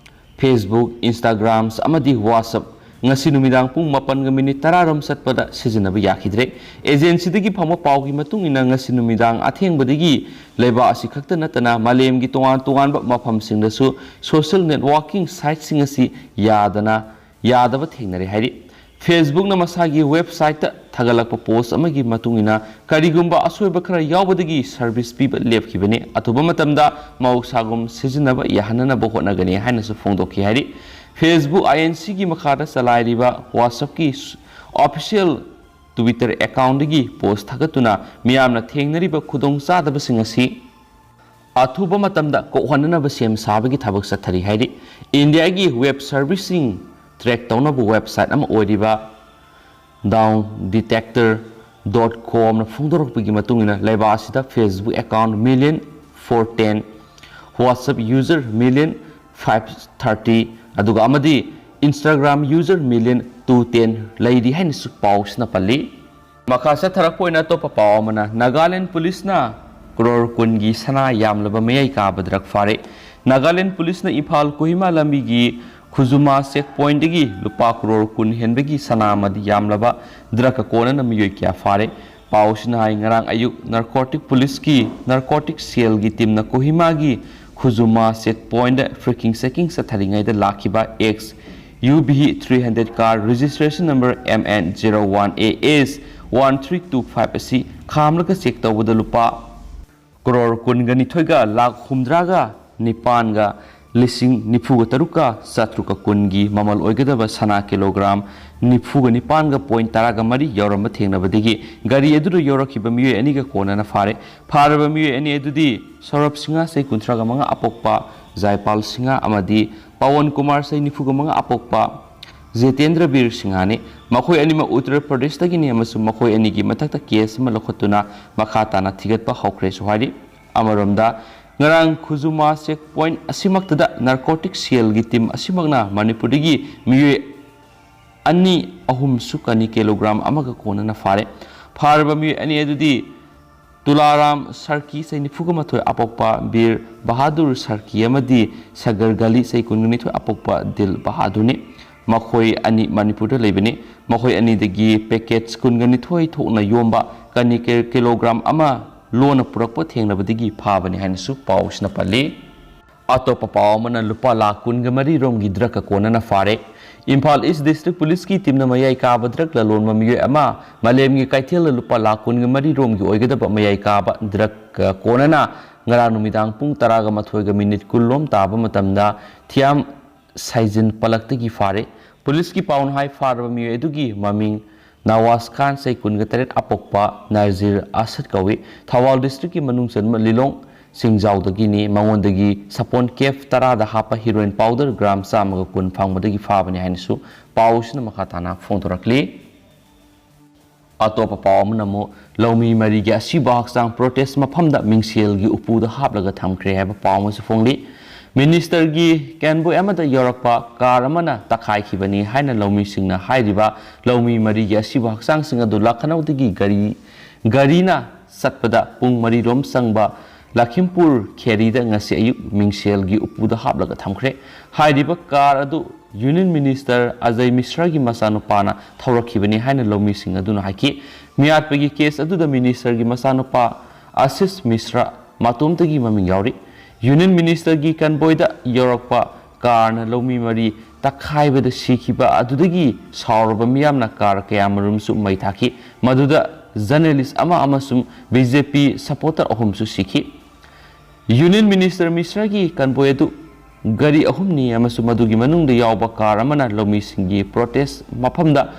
Facebook, Instagrams ꯑꯃꯗꯤ WhatsApp ꯉꯁꯤ ꯅꯨꯃꯤꯗꯥꯡ ꯄꯨꯡ ꯃꯥꯄꯟꯒ ꯃꯤꯅꯤꯠ ꯇꯔꯥꯔꯣꯝ ꯆꯠꯄꯗ ꯁꯤꯖꯤꯟꯅꯕ ꯌꯥꯈꯤꯗ꯭ꯔꯦ꯫ ꯑꯦꯖꯦꯟꯁꯤꯗꯒꯤ ꯐꯪꯕ ꯄꯥꯎꯒꯤ ꯃꯇꯨꯡ ꯏꯟꯅ ꯉꯁꯤ ꯅꯨꯃꯤꯗꯥꯡ ꯑꯊꯦꯡꯕꯗꯒꯤ ꯂꯩꯕꯥꯛ ꯑꯁꯤ ꯈꯛꯇ ꯅꯠꯇꯅ ꯃꯥꯂꯦꯝꯒꯤ ꯇꯣꯉꯥꯟ ꯇꯣꯉꯥꯟꯕ ꯃꯐꯝꯁꯤꯡꯗꯁꯨ ꯁꯣꯁꯤꯌꯦꯜ ꯅꯦꯠꯋꯥꯔꯀꯤꯡ ꯁꯥꯏꯠꯁꯤꯡ ꯑꯁꯤ ꯌꯥꯗꯅ ꯌꯥꯗꯕ ꯊꯦꯡꯅꯔꯦ ꯍꯥꯏꯔꯤ꯫ Facebookꯅ ꯃꯁꯥꯒꯤ ꯋꯦꯕꯁꯥꯏꯠꯇ ꯊꯥꯒꯠꯂꯛꯄ ꯄꯣꯁ ꯑꯃꯒꯤ ꯃꯇꯨꯡ ꯏꯟꯅ ꯀꯔꯤꯒꯨꯝꯕ ꯑꯁꯣꯏꯕ ꯈꯔ ꯌꯥꯎꯕꯗꯒꯤ ꯁꯔꯚꯤꯁ ꯄꯤꯕ ꯂꯦꯞꯈꯤꯕꯅꯤ꯫ ꯑꯊꯨꯕ ꯃꯇꯝꯗ ꯃꯍꯧꯁꯥꯒꯨꯝ ꯁꯤꯖꯤꯟꯅꯕ ꯌꯥꯍꯟꯅꯅꯕ ꯍꯣꯠꯅꯒꯅꯤ ꯍꯥꯏꯅꯁꯨ ꯐꯣꯡꯗꯣꯛꯈꯤ ꯍꯥꯏꯔꯤ꯫ Facebook, INCꯒꯤ ꯃꯈꯥꯗ ꯆꯂꯥꯏꯔꯤꯕ WhatsAppꯀꯤ ꯑꯣꯐꯤꯁꯤꯌꯦꯜ Twitter ꯑꯦꯀꯥꯎꯟꯗꯒꯤ ꯄꯣꯁ ꯊꯥꯒꯠꯇꯨꯅ ꯃꯤꯌꯥꯝꯅ ꯊꯦꯡꯅꯔꯤꯕ ꯈꯨꯗꯣꯡꯆꯥꯗꯕꯁꯤꯡ ꯑꯁꯤ ꯑꯊꯨꯕ ꯃꯇꯝꯗ ꯀꯣꯛꯍꯟꯅꯅꯕ ꯁꯦꯝ ꯁꯥꯕꯒꯤ ꯊꯕꯛ ꯆꯠꯊꯔꯤ ꯍꯥꯏꯔꯤ꯫ ꯏꯟꯗꯤꯌꯥꯒꯤ ꯋꯦꯕ ꯁꯔꯚꯤꯁꯁꯤꯡ ꯇ꯭ꯔꯦꯛ ꯇꯧꯅꯕ ꯋꯦꯕꯁꯥꯏꯠ ꯑꯃ ꯑꯣꯏꯔꯤꯕ Down Detector dot comꯅ ꯐꯣꯡꯗꯣꯔꯛꯄꯒꯤ ꯃꯇꯨꯡ ꯏꯟꯅ ꯂꯩꯕꯥꯛ ꯑꯁꯤꯗ Facebook account million four ten, WhatsApp user million five thirty, ꯑꯗꯨꯒ ꯑꯃꯗꯤ Instagram user million two ten ꯂꯩꯔꯤ ꯍꯥꯏꯅꯁꯨ ꯄꯥꯎꯁꯤꯅ ꯄꯜꯂꯤ꯫ ꯃꯈꯥ ꯆꯠꯊꯔꯛꯄ ꯑꯣꯏꯅ ꯑꯇꯣꯞꯄ ꯄꯥꯎ ꯑꯃꯅ, ꯅꯥꯒꯥꯂꯦꯟ ꯄꯨꯂꯤꯁꯅ ꯀ꯭ꯔꯣꯔ ꯀꯨꯟꯒꯤ ꯁꯅꯥ ꯌꯥꯝꯂꯕ ꯃꯌꯥꯏ ꯀꯥꯕ ꯗ꯭ꯔꯒ ꯐꯥꯔꯦ꯫ ꯅꯥꯒꯥꯂꯦꯟ ꯄꯨꯂꯤꯁꯅ ꯏꯝꯐꯥꯜ ꯀꯣꯍꯤꯃꯥ ꯂꯝꯕꯤꯒꯤ ꯈꯨꯖꯨꯃꯥ ꯆꯦꯛ ꯄꯣꯏꯟꯠꯇꯒꯤ ꯂꯨꯄꯥ ꯀ꯭ꯔꯣꯔ ꯀꯨꯟ ꯍꯦꯟꯕꯒꯤ ꯁꯅꯥ ꯑꯃꯗꯤ ꯌꯥꯝꯂꯕ ꯗ꯭ꯔꯒꯀ ꯀꯣꯟꯅꯅ ꯃꯤꯑꯣꯏ ꯀꯌꯥ ꯐꯥꯔꯦ꯫ ꯄꯥꯎꯁꯤꯅ ꯍꯥꯏ, ꯉꯔꯥꯡ ꯑꯌꯨꯛ ꯅꯥꯔꯀꯣꯇꯤꯛ ꯄꯨꯂꯤꯁꯀꯤ ꯅꯥꯔꯀꯣꯇꯤꯛ ꯁꯦꯜꯒꯤ ꯇꯤꯝꯅ ꯀꯣꯍꯤꯃꯥꯒꯤ ꯈꯨꯖꯨꯃꯥ ꯆꯦꯛ ꯄꯣꯏꯟꯗ ꯐ꯭ꯔꯤꯀꯤꯡ ꯆꯦꯀꯤꯡ ꯆꯠꯊꯔꯤꯉꯩꯗ ꯂꯥꯛꯈꯤꯕ X U V three hundred car registration number M N zero one A S one three two five ꯑꯁꯤ ꯈꯥꯝꯂꯒ ꯆꯦꯛ ꯇꯧꯕꯗ ꯂꯨꯄꯥ ꯀ꯭ꯔꯣꯔ ꯀꯨꯟꯒ ꯅꯤꯊꯣꯏꯒ ꯂꯥꯈ ꯍꯨꯝꯗ꯭ꯔꯥꯒ ꯅꯤꯄꯥꯟꯒ ꯂꯤꯁꯤꯡ ꯅꯤꯐꯨꯒ ꯇꯔꯨꯛꯀ ꯆꯥꯇ꯭ꯔꯨꯛꯀ ꯀꯨꯟꯒꯤ ꯃꯃꯜ ꯑꯣꯏꯒꯗꯕ ꯁꯅꯥ ꯀꯤꯂꯣꯒ꯭ꯔꯥꯝ ꯅꯤꯐꯨꯒ ꯅꯤꯄꯥꯟꯒ ꯄꯣꯏꯟ ꯇꯔꯥꯒ ꯃꯔꯤ ꯌꯥꯎꯔꯝꯕ ꯊꯦꯡꯅꯕꯗꯒꯤ ꯒꯥꯔꯤ ꯑꯗꯨꯗ ꯌꯧꯔꯛꯈꯤꯕ ꯃꯤꯑꯣꯏ ꯑꯅꯤꯒ ꯀꯣꯟꯅꯅ ꯐꯥꯔꯦ꯫ ꯐꯥꯔꯕ ꯃꯤꯑꯣꯏ ꯑꯅꯤ ꯑꯗꯨꯗꯤ ꯁꯧꯔꯕ ꯁꯤꯡꯍ, ꯆꯍꯤ ꯀꯨꯟꯊ꯭ꯔꯥꯒ ꯃꯉꯥ ꯑꯄꯣꯛꯄ, ꯖꯥꯏꯄꯥꯜ ꯁꯤꯡꯍ ꯑꯃꯗꯤ ꯄꯋꯟ ꯀꯨꯃꯥꯔ, ꯆꯍꯤ ꯅꯤꯐꯨꯒ ꯃꯉꯥ ꯑꯄꯣꯛꯄ, ꯖꯤꯇꯦꯟꯗ꯭ꯔ ꯕꯤꯔ ꯁꯤꯡꯍꯅꯤ꯫ ꯃꯈꯣꯏ ꯑꯅꯤꯃꯛ ꯎꯠꯇꯔ ꯄ꯭ꯔꯗꯦꯁꯇꯒꯤꯅꯤ ꯑꯃꯁꯨꯡ ꯃꯈꯣꯏ ꯑꯅꯤꯒꯤ ꯃꯊꯛꯇ ꯀꯦꯁ ꯑꯃ ꯂꯧꯈꯠꯇꯨꯅ ꯃꯈꯥ ꯇꯥꯅ ꯊꯤꯒꯠꯄ ꯍꯧꯈ꯭ꯔꯦꯁꯨ ꯍꯥꯏꯔꯤ꯫ ꯑꯃꯔꯣꯝꯗ, ꯉꯔꯥꯡ ꯈꯨꯖꯨꯃꯥ ꯆꯦꯛ ꯄꯣꯏꯟ ꯑꯁꯤꯃꯛꯇꯗ ꯅꯥꯔꯀꯣꯇꯤꯛ ꯁꯦꯜꯒꯤ ꯇꯤꯝ ꯑꯁꯤꯃꯛꯅ ꯃꯅꯤꯄꯨꯔꯗꯒꯤ ꯃꯤꯑꯣꯏ ꯑꯅꯤ ꯑꯍꯨꯝꯁꯨ ꯀꯅꯤ ꯀꯤꯂꯣꯒ꯭ꯔꯥꯝ ꯑꯃꯒ ꯀꯣꯟꯅꯅ ꯐꯥꯔꯦ꯫ ꯐꯥꯔꯕ ꯃꯤꯑꯣꯏ ꯑꯅꯤ ꯑꯗꯨꯗꯤ ꯇꯨꯂꯥꯔꯥꯝ ꯁꯔꯀꯤ, ꯆꯍꯤ ꯅꯤꯐꯨꯒ ꯃꯥꯊꯣꯏ ꯑꯄꯣꯛꯄ ꯕꯤꯔ ꯕꯍꯥꯗꯨꯔ ꯁꯔꯀꯤ, ꯑꯃꯗꯤ ꯁꯒꯔ ꯒꯂꯤ, ꯆꯍꯤ ꯀꯨꯟꯒ ꯅꯤꯊꯣꯏ ꯑꯄꯣꯛꯄ ꯗꯤꯜ ꯕꯍꯥꯗꯨꯔꯅꯤ꯫ ꯃꯈꯣꯏ ꯑꯅꯤ ꯃꯅꯤꯄꯨꯔꯗ ꯂꯩꯕꯅꯤ꯫ ꯃꯈꯣꯏ ꯑꯅꯤꯗꯒꯤ ꯄꯦꯀꯦꯠꯁ ꯀꯨꯟꯒ ꯅꯤꯊꯣꯏ ꯊꯣꯛꯅ ꯌꯣꯝꯕ ꯀꯅꯤ ꯀꯤ-, ꯀꯤꯂꯣꯒ꯭ꯔꯥꯝ ꯑꯃ ꯂꯣꯟꯅ ꯄꯨꯔꯛꯄ ꯊꯦꯡꯅꯕꯗꯒꯤ ꯐꯥꯕꯅꯤ ꯍꯥꯏꯅꯁꯨ ꯄꯥꯎꯁꯤꯅ ꯄꯜꯂꯤ꯫ ꯑꯇꯣꯞꯄ ꯄꯥꯎ ꯑꯃꯅ ꯂꯨꯄꯥ ꯂꯥꯈ ꯀꯨꯟꯒ ꯃꯔꯤ ꯔꯣꯝꯒꯤ ꯗ꯭ꯔꯒꯀ ꯀꯣꯟꯅꯅ ꯐꯥꯔꯦ꯫ ꯏꯝꯐꯥꯜ ꯏꯁ ꯗꯤꯁꯇ꯭ꯔꯤꯛ ꯄꯨꯂꯤꯁꯀꯤ ꯇꯤꯝꯅ ꯃꯌꯥꯏ ꯀꯥꯕ ꯗ꯭ꯔꯒ ꯂꯂꯣꯟꯕ ꯃꯤꯑꯣꯏ ꯑꯃ ꯃꯥꯂꯦꯝꯒꯤ ꯀꯩꯊꯦꯜꯗ ꯂꯨꯄꯥ ꯂꯥꯈ ꯀꯨꯟꯒ ꯃꯔꯤ ꯔꯣꯝꯒꯤ ꯑꯣꯏꯒꯗꯕ ꯃꯌꯥꯏ ꯀꯥꯕ ꯗ꯭ꯔꯒꯀ ꯀꯣꯟꯅꯅ ꯉꯔꯥꯡ ꯅꯨꯃꯤꯗꯥꯡ ꯄꯨꯡ ꯇꯔꯥꯒ ꯃꯥꯊꯣꯏꯒ ꯃꯤꯅꯤꯠ ꯀꯨꯟ ꯂꯣꯝ ꯇꯥꯕ ꯃꯇꯝꯗ ꯊꯤꯌꯥꯝ ꯁꯥꯏꯖꯤꯟ ꯄꯂꯛꯇꯒꯤ ꯐꯥꯔꯦ꯫ ꯄꯨꯂꯤꯁꯀꯤ ꯄꯥꯎꯅ ꯍꯥꯏ, ꯐꯥꯔꯕ ꯃꯤꯑꯣꯏ ꯑꯗꯨꯒꯤ ꯃꯃꯤꯡ ꯅꯋꯥꯖ ꯈꯥꯟ, ꯆꯍꯤ ꯀꯨꯟꯒ ꯇꯔꯦꯠ ꯑꯄꯣꯛꯄ ꯅꯥꯖꯤꯔ ꯑꯁꯗ ꯀꯧꯏ꯫ ꯊꯧꯕꯥꯜ ꯗꯤꯁꯇ꯭ꯔꯤꯛꯀꯤ ꯃꯅꯨꯡ ꯆꯟꯕ ꯂꯤꯂꯣꯡ ꯁꯤꯡꯖꯥꯎꯗꯒꯤꯅꯤ꯫ ꯃꯉꯣꯟꯗꯒꯤ ꯁꯥꯄꯣꯟ ꯀꯦꯐ ꯇꯔꯥꯗ ꯍꯥꯞꯄ ꯍꯤꯔꯣꯏꯟ ꯄꯥꯎꯗꯔ ꯒ꯭ꯔꯥꯝ ꯆꯥꯝꯃꯒ ꯀꯨꯟ ꯐꯪꯕꯗꯒꯤ ꯐꯥꯕꯅꯤ ꯍꯥꯏꯅꯁꯨ ꯄꯥꯎꯁꯤꯅ ꯃꯈꯥ ꯇꯥꯅ ꯐꯣꯡꯗꯣꯔꯛꯂꯤ꯫ ꯑꯇꯣꯞꯄ ꯄꯥꯎ ꯑꯃꯅ ꯑꯃꯨꯛ ꯂꯧꯃꯤ ꯃꯔꯤꯒꯤ ꯑꯁꯤꯕ ꯍꯛꯆꯥꯡ ꯄ꯭ꯔꯣꯇꯦꯁ ꯃꯐꯝꯗ ꯃꯤꯡꯁꯦꯜꯒꯤ ꯎꯄꯨꯗ ꯍꯥꯞꯂꯒ ꯊꯝꯈ꯭ꯔꯦ ꯍꯥꯏꯕ ꯄꯥꯎ ꯑꯃꯁꯨ ꯐꯣꯡꯂꯤ꯫ ꯃꯤꯅꯤꯁꯇꯔꯒꯤ ꯀꯦꯟꯕꯣꯏ ꯑꯃꯗ ꯌꯧꯔꯛꯄ ꯀꯥꯔ ꯑꯃꯅ ꯇꯛꯈꯥꯏꯈꯤꯕꯅꯤ ꯍꯥꯏꯅ ꯂꯧꯃꯤꯁꯤꯡꯅ ꯍꯥꯏꯔꯤꯕ ꯂꯧꯃꯤ ꯃꯔꯤꯒꯤ ꯑꯁꯤꯕ ꯍꯛꯆꯥꯡꯁꯤꯡ ꯑꯗꯨ ꯂꯈꯅꯧꯗꯒꯤ ꯒꯥꯔꯤ, ꯒꯥꯔꯤꯅ ꯆꯠꯄꯗ ꯄꯨꯡ ꯃꯔꯤꯔꯣꯝ ꯆꯪꯕ ꯂꯈꯤꯝꯄꯨꯔ ꯈꯦꯔꯤꯗ ꯉꯁꯤ ꯑꯌꯨꯛ ꯃꯤꯡꯁꯦꯜꯒꯤ ꯎꯄꯨꯗ ꯍꯥꯞꯂꯒ ꯊꯝꯈ꯭ꯔꯦ꯫ ꯍꯥꯏꯔꯤꯕ ꯀꯥꯔ ꯑꯗꯨ Union Minister Ajay Mishraꯒꯤ ꯃꯆꯥꯅꯨꯄꯥꯅ ꯊꯧꯔꯛꯈꯤꯕꯅꯤ ꯍꯥꯏꯅ ꯂꯧꯃꯤꯁꯤꯡ ꯑꯗꯨꯅ ꯍꯥꯏꯈꯤ꯫ ꯃꯤꯌꯥꯠꯄꯒꯤ case ꯑꯗꯨꯗ ministerꯒꯤ ꯃꯆꯥꯅꯨꯄꯥ ꯑꯁꯤꯁ ꯃꯤꯁ꯭ꯔꯥ ꯃꯇꯣꯝꯇꯒꯤ ꯃꯃꯤꯡ ꯌꯥꯎꯔꯤ꯫ Union ministerꯒꯤ convoyꯗ ꯌꯧꯔꯛꯄ carꯅ ꯂꯧꯃꯤ ꯃꯔꯤ ꯇꯛꯈꯥꯏꯕꯗ ꯁꯤꯈꯤꯕ ꯑꯗꯨꯗꯒꯤ ꯁꯥꯎꯔꯕ ꯃꯤꯌꯥꯝꯅ car ꯀꯌꯥꯃꯔꯨꯝꯁꯨ ꯃꯩ ꯊꯥꯈꯤ꯫ ꯃꯗꯨꯗ journalist ꯑꯃ ꯑꯃꯁꯨꯡ BJP supporter ꯑꯍꯨꯝꯁꯨ ꯁꯤꯈꯤ꯫ Union Minister ꯃꯤꯁ꯭ꯔꯥꯒꯤ convoy ꯑꯗꯨ ꯒꯥꯔꯤ ꯑꯍꯨꯝꯅꯤ ꯑꯃꯁꯨꯡ ꯃꯗꯨꯒꯤ ꯃꯅꯨꯡꯗ ꯌꯥꯎꯕ car ꯑꯃꯅ ꯂꯧꯃꯤꯁꯤꯡꯒꯤ protest ꯃꯐꯝꯗ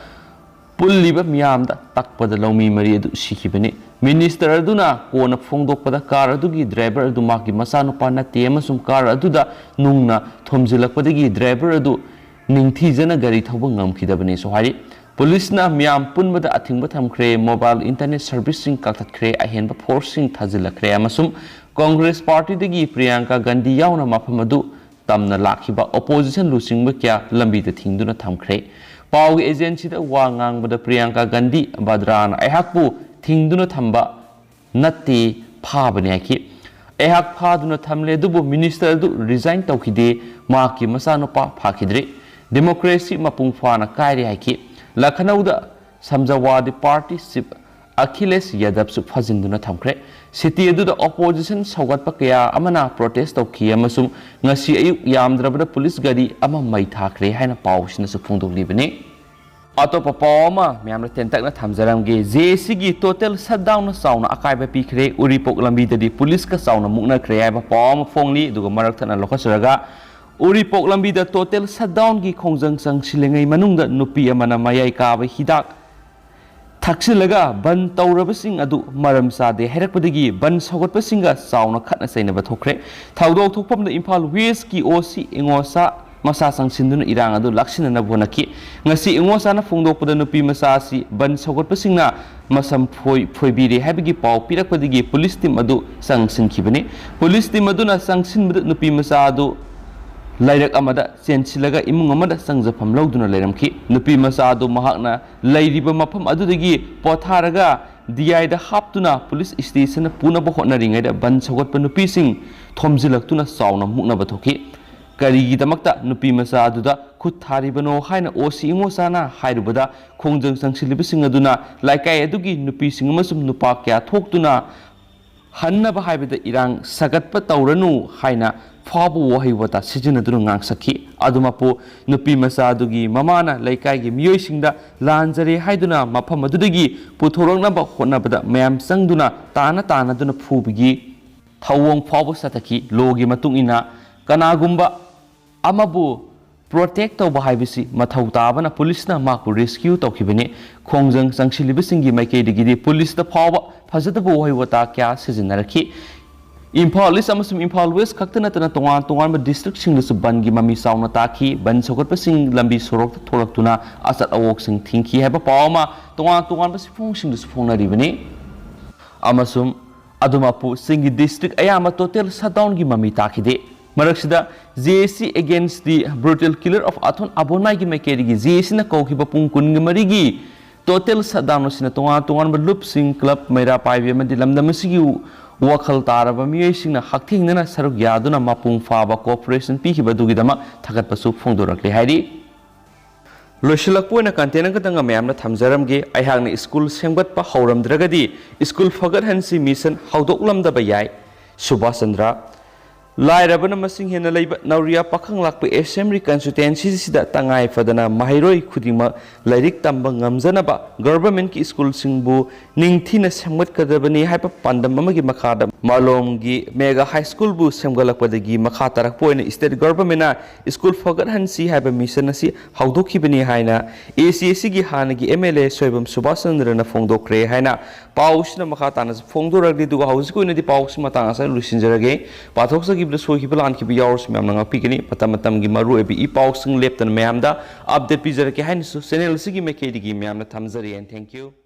ꯄꯨꯜꯂꯤꯕ ꯃꯤꯌꯥꯝꯗ ꯇꯛꯄꯗ ꯂꯧꯃꯤ ꯃꯔꯤ ꯑꯗꯨ ꯁꯤꯈꯤꯕꯅꯤ꯫ Minister ꯑꯗꯨꯅ ꯀꯣꯟꯅ ꯐꯣꯡꯗꯣꯛꯄꯗ, car ꯑꯗꯨꯒꯤ driver ꯑꯗꯨ ꯃꯍꯥꯛꯀꯤ ꯃꯆꯥꯅꯨꯄꯥ ꯅꯠꯇꯦ ꯑꯃꯁꯨꯡ car ꯑꯗꯨꯗ ꯅꯨꯡꯅ ꯊꯣꯝꯖꯤꯜꯂꯛꯄꯗꯒꯤ driver ꯑꯗꯨ ꯅꯤꯡꯊꯤꯖꯅ ꯒꯥꯔꯤ ꯊꯧꯕ ꯉꯝꯈꯤꯗꯕꯅꯤꯁꯨ ꯍꯥꯏꯔꯤ꯫ Policeꯅ ꯃꯤꯌꯥꯝ ꯄꯨꯟꯕꯗ ꯑꯊꯤꯡꯕ ꯊꯝꯈ꯭ꯔꯦ, mobile internet serviceꯁꯤꯡ ꯀꯛꯊꯠꯈ꯭ꯔꯦ, ꯑꯍꯦꯟꯕ forceꯁꯤꯡ ꯊꯥꯖꯤꯜꯂꯛꯈ꯭ꯔꯦ ꯑꯃꯁꯨꯡ Congress partyꯗꯒꯤ ꯄ꯭ꯔꯤꯌꯥꯡꯀꯥ ꯒꯥꯟꯙꯤ ꯌꯥꯎꯅ ꯃꯐꯝ ꯑꯗꯨ ꯇꯝꯅ ꯂꯥꯛꯈꯤꯕ opposition ꯂꯨꯆꯤꯡꯕ ꯀꯌꯥ ꯂꯝꯕꯤꯗ ꯊꯤꯡꯗꯨꯅ ꯊꯝꯈ꯭ꯔꯦ꯫ ꯄꯥꯎꯒꯤ agencyꯗ ꯋꯥ ꯉꯥꯡꯕꯗ ꯄ꯭ꯔꯤꯌꯥꯡꯀꯥ ꯒꯥꯟꯙꯤ ꯕꯗ꯭ꯔꯥꯅ ꯑꯩꯍꯥꯛꯄꯨ ꯊꯤꯡꯗꯨꯅ ꯊꯝꯕ ꯅꯠꯇꯦ, ꯐꯥꯕꯅꯤ ꯍꯥꯏꯈꯤ꯫ ꯑꯩꯍꯥꯛ ꯐꯥꯗꯨꯅ ꯊꯝꯂꯦ, ꯑꯗꯨꯕꯨ minister ꯑꯗꯨ resign ꯇꯧꯈꯤꯗꯦ, ꯃꯍꯥꯛꯀꯤ ꯃꯆꯥꯅꯨꯄꯥ ꯐꯥꯈꯤꯗ꯭ꯔꯤ꯫ Democracy ꯃꯄꯨꯡ ꯐꯥꯅ ꯀꯥꯏꯔꯦ ꯍꯥꯏꯈꯤ꯫ ꯂꯈꯅꯧꯗ Samajwadi Party chief ꯑꯈꯤꯂꯦꯁ ꯌꯥꯗꯕꯁꯨ ꯐꯥꯖꯤꯟꯗꯨꯅ ꯊꯝꯈ꯭ꯔꯦ꯫ City ꯑꯗꯨꯗ opposition ꯁꯧꯒꯠꯄ ꯀꯌꯥ ꯑꯃꯅ protest ꯇꯧꯈꯤ ꯑꯃꯁꯨꯡ ꯉꯁꯤ ꯑꯌꯨꯛ ꯌꯥꯝꯗ꯭ꯔꯕꯗ police ꯒꯥꯔꯤ ꯑꯃ ꯃꯩ ꯊꯥꯈ꯭ꯔꯦ ꯍꯥꯏꯅ ꯄꯥꯎꯁꯤꯅꯁꯨ ꯐꯣꯡꯗꯣꯛꯂꯤꯕꯅꯤ꯫ ꯑꯇꯣꯞꯄ ꯄꯥꯎ ꯑꯃ ꯃꯌꯥꯝꯗ ꯇꯦꯟꯇꯛꯅ ꯊꯝꯖꯔꯝꯒꯦ꯫ JACꯒꯤ Total shutdownꯅ ꯆꯥꯎꯅ ꯑꯀꯥꯏꯕ ꯄꯤꯈ꯭ꯔꯦ꯫ ꯎꯔꯤꯄꯣꯛ ꯂꯝꯕꯤꯗꯗꯤ policeꯀ ꯆꯥꯎꯅ ꯃꯨꯛꯅꯈ꯭ꯔꯦ ꯍꯥꯏꯕ ꯄꯥꯎ ꯑꯃ ꯐꯣꯡꯂꯤ꯫ ꯑꯗꯨꯒ ꯃꯔꯛ ꯊꯠꯅ ꯂꯧꯈꯠꯆꯔꯒ, ꯎꯔꯤꯄꯣꯛ ꯂꯝꯕꯤꯗ total shutdownꯒꯤ ꯈꯣꯡꯖꯪ ꯆꯪꯁꯤꯜꯂꯤꯉꯩ ꯃꯅꯨꯡꯗ ꯅꯨꯄꯤ ꯑꯃꯅ ꯃꯌꯥꯏ ꯀꯥꯕ ꯍꯤꯗꯥꯛ ꯊꯛꯆꯤꯜꯂꯒ ꯕꯟ ꯇꯧꯔꯕꯁꯤꯡ ꯑꯗꯨ ꯃꯔꯝ ꯆꯥꯗꯦ ꯍꯥꯏꯔꯛꯄꯗꯒꯤ ꯕꯟ ꯁꯧꯒꯠꯄꯁꯤꯡꯒ ꯆꯥꯎꯅ ꯈꯠꯅ ꯆꯩꯅꯕ ꯊꯣꯛꯈ꯭ꯔꯦ꯫ ꯊꯧꯗꯣꯛ ꯊꯣꯛꯐꯝꯗ ꯏꯝꯐꯥꯜ Westꯀꯤ OC ꯏꯉꯣꯁꯥ ꯃꯁꯥ ꯆꯪꯁꯤꯟꯗꯨꯅ ꯏꯔꯥꯡ ꯑꯗꯨ ꯂꯥꯛꯁꯤꯟꯅꯅꯕ ꯍꯣꯠꯅꯈꯤ꯫ ꯉꯁꯤ ꯏꯉꯣꯁꯥꯅ ꯐꯣꯡꯗꯣꯛꯄꯗ ꯅꯨꯄꯤ ꯃꯆꯥ ꯑꯁꯤ ꯕꯟ ꯁꯧꯒꯠꯄꯁꯤꯡꯅ ꯃꯁꯝ ꯐꯣꯏ-, ꯐꯣꯏꯕꯤꯔꯦ ꯍꯥꯏꯕꯒꯤ ꯄꯥꯎ ꯄꯤꯔꯛꯄꯗꯒꯤ police team ꯑꯗꯨ ꯆꯪꯁꯤꯟꯈꯤꯕꯅꯤ꯫ Police team ꯑꯗꯨꯅ ꯆꯪꯁꯤꯟꯕꯗ ꯅꯨꯄꯤ ꯃꯆꯥ ꯑꯗꯨ ꯂꯩꯔꯛ ꯑꯃꯗ ꯆꯦꯟꯁꯤꯜꯂꯒ ꯏꯃꯨꯡ ꯑꯃꯗ ꯆꯪꯖꯐꯝ ꯂꯧꯗꯨꯅ ꯂꯩꯔꯝꯈꯤ꯫ ꯅꯨꯄꯤ ꯃꯆꯥ ꯑꯗꯨ ꯃꯍꯥꯛꯅ ꯂꯩꯔꯤꯕ ꯃꯐꯝ ꯑꯗꯨꯗꯒꯤ ꯄꯣꯊꯥꯔꯒ DIꯗ ꯍꯥꯞꯇꯨꯅ police stationꯗ ꯄꯨꯅꯕ ꯍꯣꯠꯅꯔꯤꯉꯩꯗ ꯕꯟ ꯁꯧꯒꯠꯄ ꯅꯨꯄꯤꯁꯤꯡ ꯊꯣꯝꯖꯤꯜꯂꯛꯇꯨꯅ ꯆꯥꯎꯅ ꯃꯨꯛꯅꯕ ꯊꯣꯛꯈꯤ꯫ ꯀꯔꯤꯒꯤꯗꯃꯛꯇ ꯅꯨꯄꯤ ꯃꯆꯥ ꯑꯗꯨꯗ ꯈꯨꯠ ꯊꯥꯔꯤꯕꯅꯣ ꯍꯥꯏꯅ ꯑꯣ ꯁꯤ ꯏꯉꯣꯆꯥꯅ ꯍꯥꯏꯔꯨꯕꯗ, ꯈꯣꯡꯖꯪ ꯆꯪꯁꯤꯜꯂꯤꯕꯁꯤꯡ ꯑꯗꯨꯅ ꯂꯩꯀꯥꯏ ꯑꯗꯨꯒꯤ ꯅꯨꯄꯤꯁꯤꯡ ꯑꯃꯁꯨꯡ ꯅꯨꯄꯥ ꯀꯌꯥ ꯊꯣꯛꯇꯨꯅ ꯍꯟꯅꯕ ꯍꯥꯏꯕꯗ ꯏꯔꯥꯡ ꯁꯥꯒꯠꯄ ꯇꯧꯔꯅꯨ ꯍꯥꯏꯅ ꯐꯥꯎꯕ ꯋꯥꯍꯩ ꯋꯥꯇꯥ ꯁꯤꯖꯤꯟꯅꯗꯨꯅ ꯉꯥꯡꯁꯛꯈꯤ꯫ ꯑꯗꯨꯃꯛꯄꯨ ꯅꯨꯄꯤ ꯃꯆꯥ ꯑꯗꯨꯒꯤ ꯃꯃꯥꯅ ꯂꯩꯀꯥꯏꯒꯤ ꯃꯤꯑꯣꯏꯁꯤꯡꯗ ꯂꯥꯟꯖꯔꯦ ꯍꯥꯏꯗꯨꯅ ꯃꯐꯝ ꯑꯗꯨꯗꯒꯤ ꯄꯨꯊꯣꯔꯛꯅꯕ ꯍꯣꯠꯅꯕꯗ ꯃꯌꯥꯝ ꯆꯪꯗꯨꯅ ꯇꯥꯅ ꯇꯥꯅꯗꯨꯅ ꯐꯨꯕꯒꯤ ꯊꯧꯑꯣꯡ ꯐꯥꯎꯕ ꯆꯠꯊꯈꯤ꯫ ꯂꯣꯒꯤ ꯃꯇꯨꯡ ꯏꯟꯅ ꯀꯅꯥꯒꯨꯝꯕ ꯑꯃꯕꯨ ꯄ꯭ꯔꯣꯇꯦꯛ ꯇꯧꯕ ꯍꯥꯏꯕꯁꯤ ꯃꯊꯧ ꯇꯥꯕꯅ ꯄꯨꯂꯤꯁꯅ ꯃꯍꯥꯛꯄꯨ ꯔꯦꯁꯀ꯭ꯌꯨ ꯇꯧꯈꯤꯕꯅꯤ꯫ ꯈꯣꯡꯖꯪ ꯆꯪꯁꯤꯜꯂꯤꯕꯁꯤꯡꯒꯤ ꯃꯥꯏꯀꯩꯗꯒꯤꯗꯤ ꯄꯨꯂꯤꯁꯇ ꯐꯥꯎꯕ ꯐꯖꯗꯕ ꯋꯥꯍꯩ ꯋꯥꯇꯥ ꯀꯌꯥ ꯁꯤꯖꯤꯟꯅꯔꯛꯈꯤ꯫ ꯏꯝꯐꯥꯜ ꯏꯁ ꯑꯃꯁꯨꯡ ꯏꯝꯐꯥꯜ ꯋꯦꯁ ꯈꯛꯇ ꯅꯠꯇꯅ ꯇꯣꯉꯥꯟ ꯇꯣꯉꯥꯟꯕ ꯗꯤꯁꯇ꯭ꯔꯤꯛꯁꯤꯡꯗꯁꯨ ꯕꯟꯒꯤ ꯃꯃꯤ ꯆꯥꯎꯅ ꯇꯥꯈꯤ꯫ ꯕꯟ ꯁꯧꯒꯠꯄꯁꯤꯡ ꯂꯝꯕꯤ ꯁꯣꯔꯣꯛꯇ ꯊꯣꯛꯂꯛꯇꯨꯅ ꯑꯆꯠ ꯑꯋꯣꯛꯁꯤꯡ ꯊꯤꯡꯈꯤ ꯍꯥꯏꯕ ꯄꯥꯎ ꯑꯃ ꯇꯣꯉꯥꯟ ꯇꯣꯉꯥꯟꯕ ꯁꯤꯐꯣꯡꯁꯤꯡꯗꯁꯨ ꯐꯣꯡꯅꯔꯤꯕꯅꯤ꯫ ꯑꯃꯁꯨꯡ ꯑꯗꯨꯃꯛꯄꯨ ꯆꯤꯡꯒꯤ ꯗꯤꯁꯇ꯭ꯔꯤꯛ ꯑꯌꯥꯝꯕ ꯇꯣꯇꯦꯜ ꯁꯠꯗꯥꯎꯟꯒꯤ ꯃꯃꯤ ꯇꯥꯈꯤꯗꯦ꯫ ꯃꯔꯛꯁꯤꯗ J A C Against the Brutal Killer of Athon Abonaiꯒꯤ ꯃꯥꯏꯀꯩꯗꯒꯤ J A Cꯅ ꯀꯧꯈꯤꯕ ꯄꯨꯡ ꯀꯨꯟꯒ ꯃꯔꯤꯒꯤ ꯇꯣꯇꯦꯜ ꯁꯠꯗꯥꯎꯟ ꯑꯁꯤꯅ ꯇꯣꯉꯥꯟ ꯇꯣꯉꯥꯟꯕ ꯂꯨꯞꯁꯤꯡ, ꯀ꯭ꯂꯕ, ꯃꯩꯔꯥ ꯄꯥꯏꯕꯤ ꯑꯃꯗꯤ ꯂꯝꯗꯝ ꯑꯁꯤꯒꯤ ꯋꯥꯈꯜ ꯇꯥꯔꯕ ꯃꯤꯑꯣꯏꯁꯤꯡꯅ ꯍꯛꯊꯦꯡꯅꯅ ꯁꯔꯨꯛ ꯌꯥꯗꯨꯅ ꯃꯄꯨꯡ ꯐꯥꯕ ꯀꯣꯑꯣꯄꯔꯦꯁꯟ ꯄꯤꯈꯤꯕ ꯑꯗꯨꯒꯤꯗꯃꯛ ꯊꯥꯒꯠꯄꯁꯨ ꯐꯣꯡꯗꯣꯔꯛꯂꯤ ꯍꯥꯏꯔꯤ꯫ ꯂꯣꯏꯁꯤꯜꯂꯛꯄ ꯑꯣꯏꯅ ꯀꯟꯇꯦꯟ ꯑꯃꯈꯛꯇꯪꯒ ꯃꯌꯥꯝꯅ ꯊꯝꯖꯔꯝꯒꯦ꯫ ꯑꯩꯍꯥꯛꯅ ꯁ꯭ꯀꯨꯜ ꯁꯦꯝꯒꯠꯄ ꯍꯧꯔꯝꯗ꯭ꯔꯒꯗꯤ ꯁ꯭ꯀꯨꯜ ꯐꯒꯠꯍꯟꯁꯤ ꯃꯤꯁꯟ ꯍꯧꯗꯣꯛꯂꯝꯗꯕ ꯌꯥꯏ꯫ ꯁꯨꯕꯥꯁ ꯆꯟꯗ꯭ꯔ꯫ ꯂꯥꯏꯔꯕꯅ ꯃꯁꯤꯡ ꯍꯦꯟꯅ ꯂꯩꯕ ꯅꯧꯔꯤꯌꯥ ꯄꯥꯈꯪ ꯂꯥꯛꯄ ꯑꯦꯁꯦꯝꯕ꯭ꯂꯤ ꯀꯟꯁꯇꯤꯇ꯭ꯋꯦꯟꯁꯤꯁꯤꯗ ꯇꯉꯥꯏ ꯐꯗꯅ ꯃꯍꯩꯔꯣꯏ ꯈꯨꯗꯤꯡꯃꯛ ꯂꯥꯏꯔꯤꯛ ꯇꯝꯕ ꯉꯝꯖꯅꯕ ꯒꯚꯔꯟꯃꯦꯟꯠꯀꯤ ꯁ꯭ꯀꯨꯜꯁꯤꯡꯕꯨ ꯅꯤꯡꯊꯤꯅ ꯁꯦꯝꯒꯠꯀꯗꯕꯅꯤ ꯍꯥꯏꯕ ꯄꯥꯟꯗꯝ ꯑꯃꯒꯤ ꯃꯈꯥꯗ ꯃꯥꯂꯣꯝꯒꯤ ꯃꯦꯒꯥ ꯍꯥꯏ ꯁ꯭ꯀꯨꯜꯕꯨ ꯁꯦꯝꯒꯠꯂꯛꯄꯗꯒꯤ ꯃꯈꯥ ꯇꯥꯔꯛꯄ ꯑꯣꯏꯅ ꯁ꯭ꯇꯦꯠ ꯒꯚꯔꯟꯃꯦꯟꯠꯅ ꯁ꯭ꯀꯨꯜ ꯐꯒꯠꯍꯟꯁꯤ ꯍꯥꯏꯕ ꯃꯤꯁꯟ ꯑꯁꯤ ꯍꯧꯗꯣꯛꯈꯤꯕꯅꯤ ꯍꯥꯏꯅ A C A Cꯒꯤ ꯍꯥꯟꯅꯒꯤ M L A Soibam Subhas ꯆꯟꯗ꯭ꯔꯅ ꯐꯣꯡꯗꯣꯛꯈ꯭ꯔꯦ ꯍꯥꯏꯅ ꯄꯥꯎꯁꯤꯅ ꯃꯈꯥ ꯇꯥꯅꯁꯨ ꯐꯣꯡꯗꯣꯔꯛꯂꯤ꯫ ꯑꯗꯨꯒ ꯍꯧꯖꯤꯛꯀꯤ ꯑꯣꯏꯅꯗꯤ ꯄꯥꯎꯁꯤ ꯃꯇꯥꯡ ꯑꯁꯤꯗ ꯂꯣꯏꯁꯤꯟꯖꯔꯒꯦ꯫ ꯄꯥꯊꯣꯛꯆꯈꯤꯕꯗ ꯁꯣꯏꯈꯤꯕ ꯂꯥꯟꯈꯤꯕ ꯌꯥꯎꯔꯁꯨ ꯃꯌꯥꯝꯅ ꯉꯥꯛꯄꯤꯒꯅꯤ꯫ ꯃꯇꯝ ꯃꯇꯝꯒꯤ ꯃꯔꯨꯑꯣꯏꯕ ꯏ ꯄꯥꯎꯁꯤꯡ ꯂꯦꯞꯇꯅ ꯃꯌꯥꯝꯗ ꯑꯞꯗꯦꯠ ꯄꯤꯖꯔꯛꯀꯦ ꯍꯥꯏꯅꯁꯨ ꯆꯦꯅꯦꯜ ꯑꯁꯤꯒꯤ ꯃꯥꯏꯀꯩꯗꯒꯤ ꯃꯌꯥꯝꯅ ꯊꯝꯖꯔꯤ꯫ And thank you꯫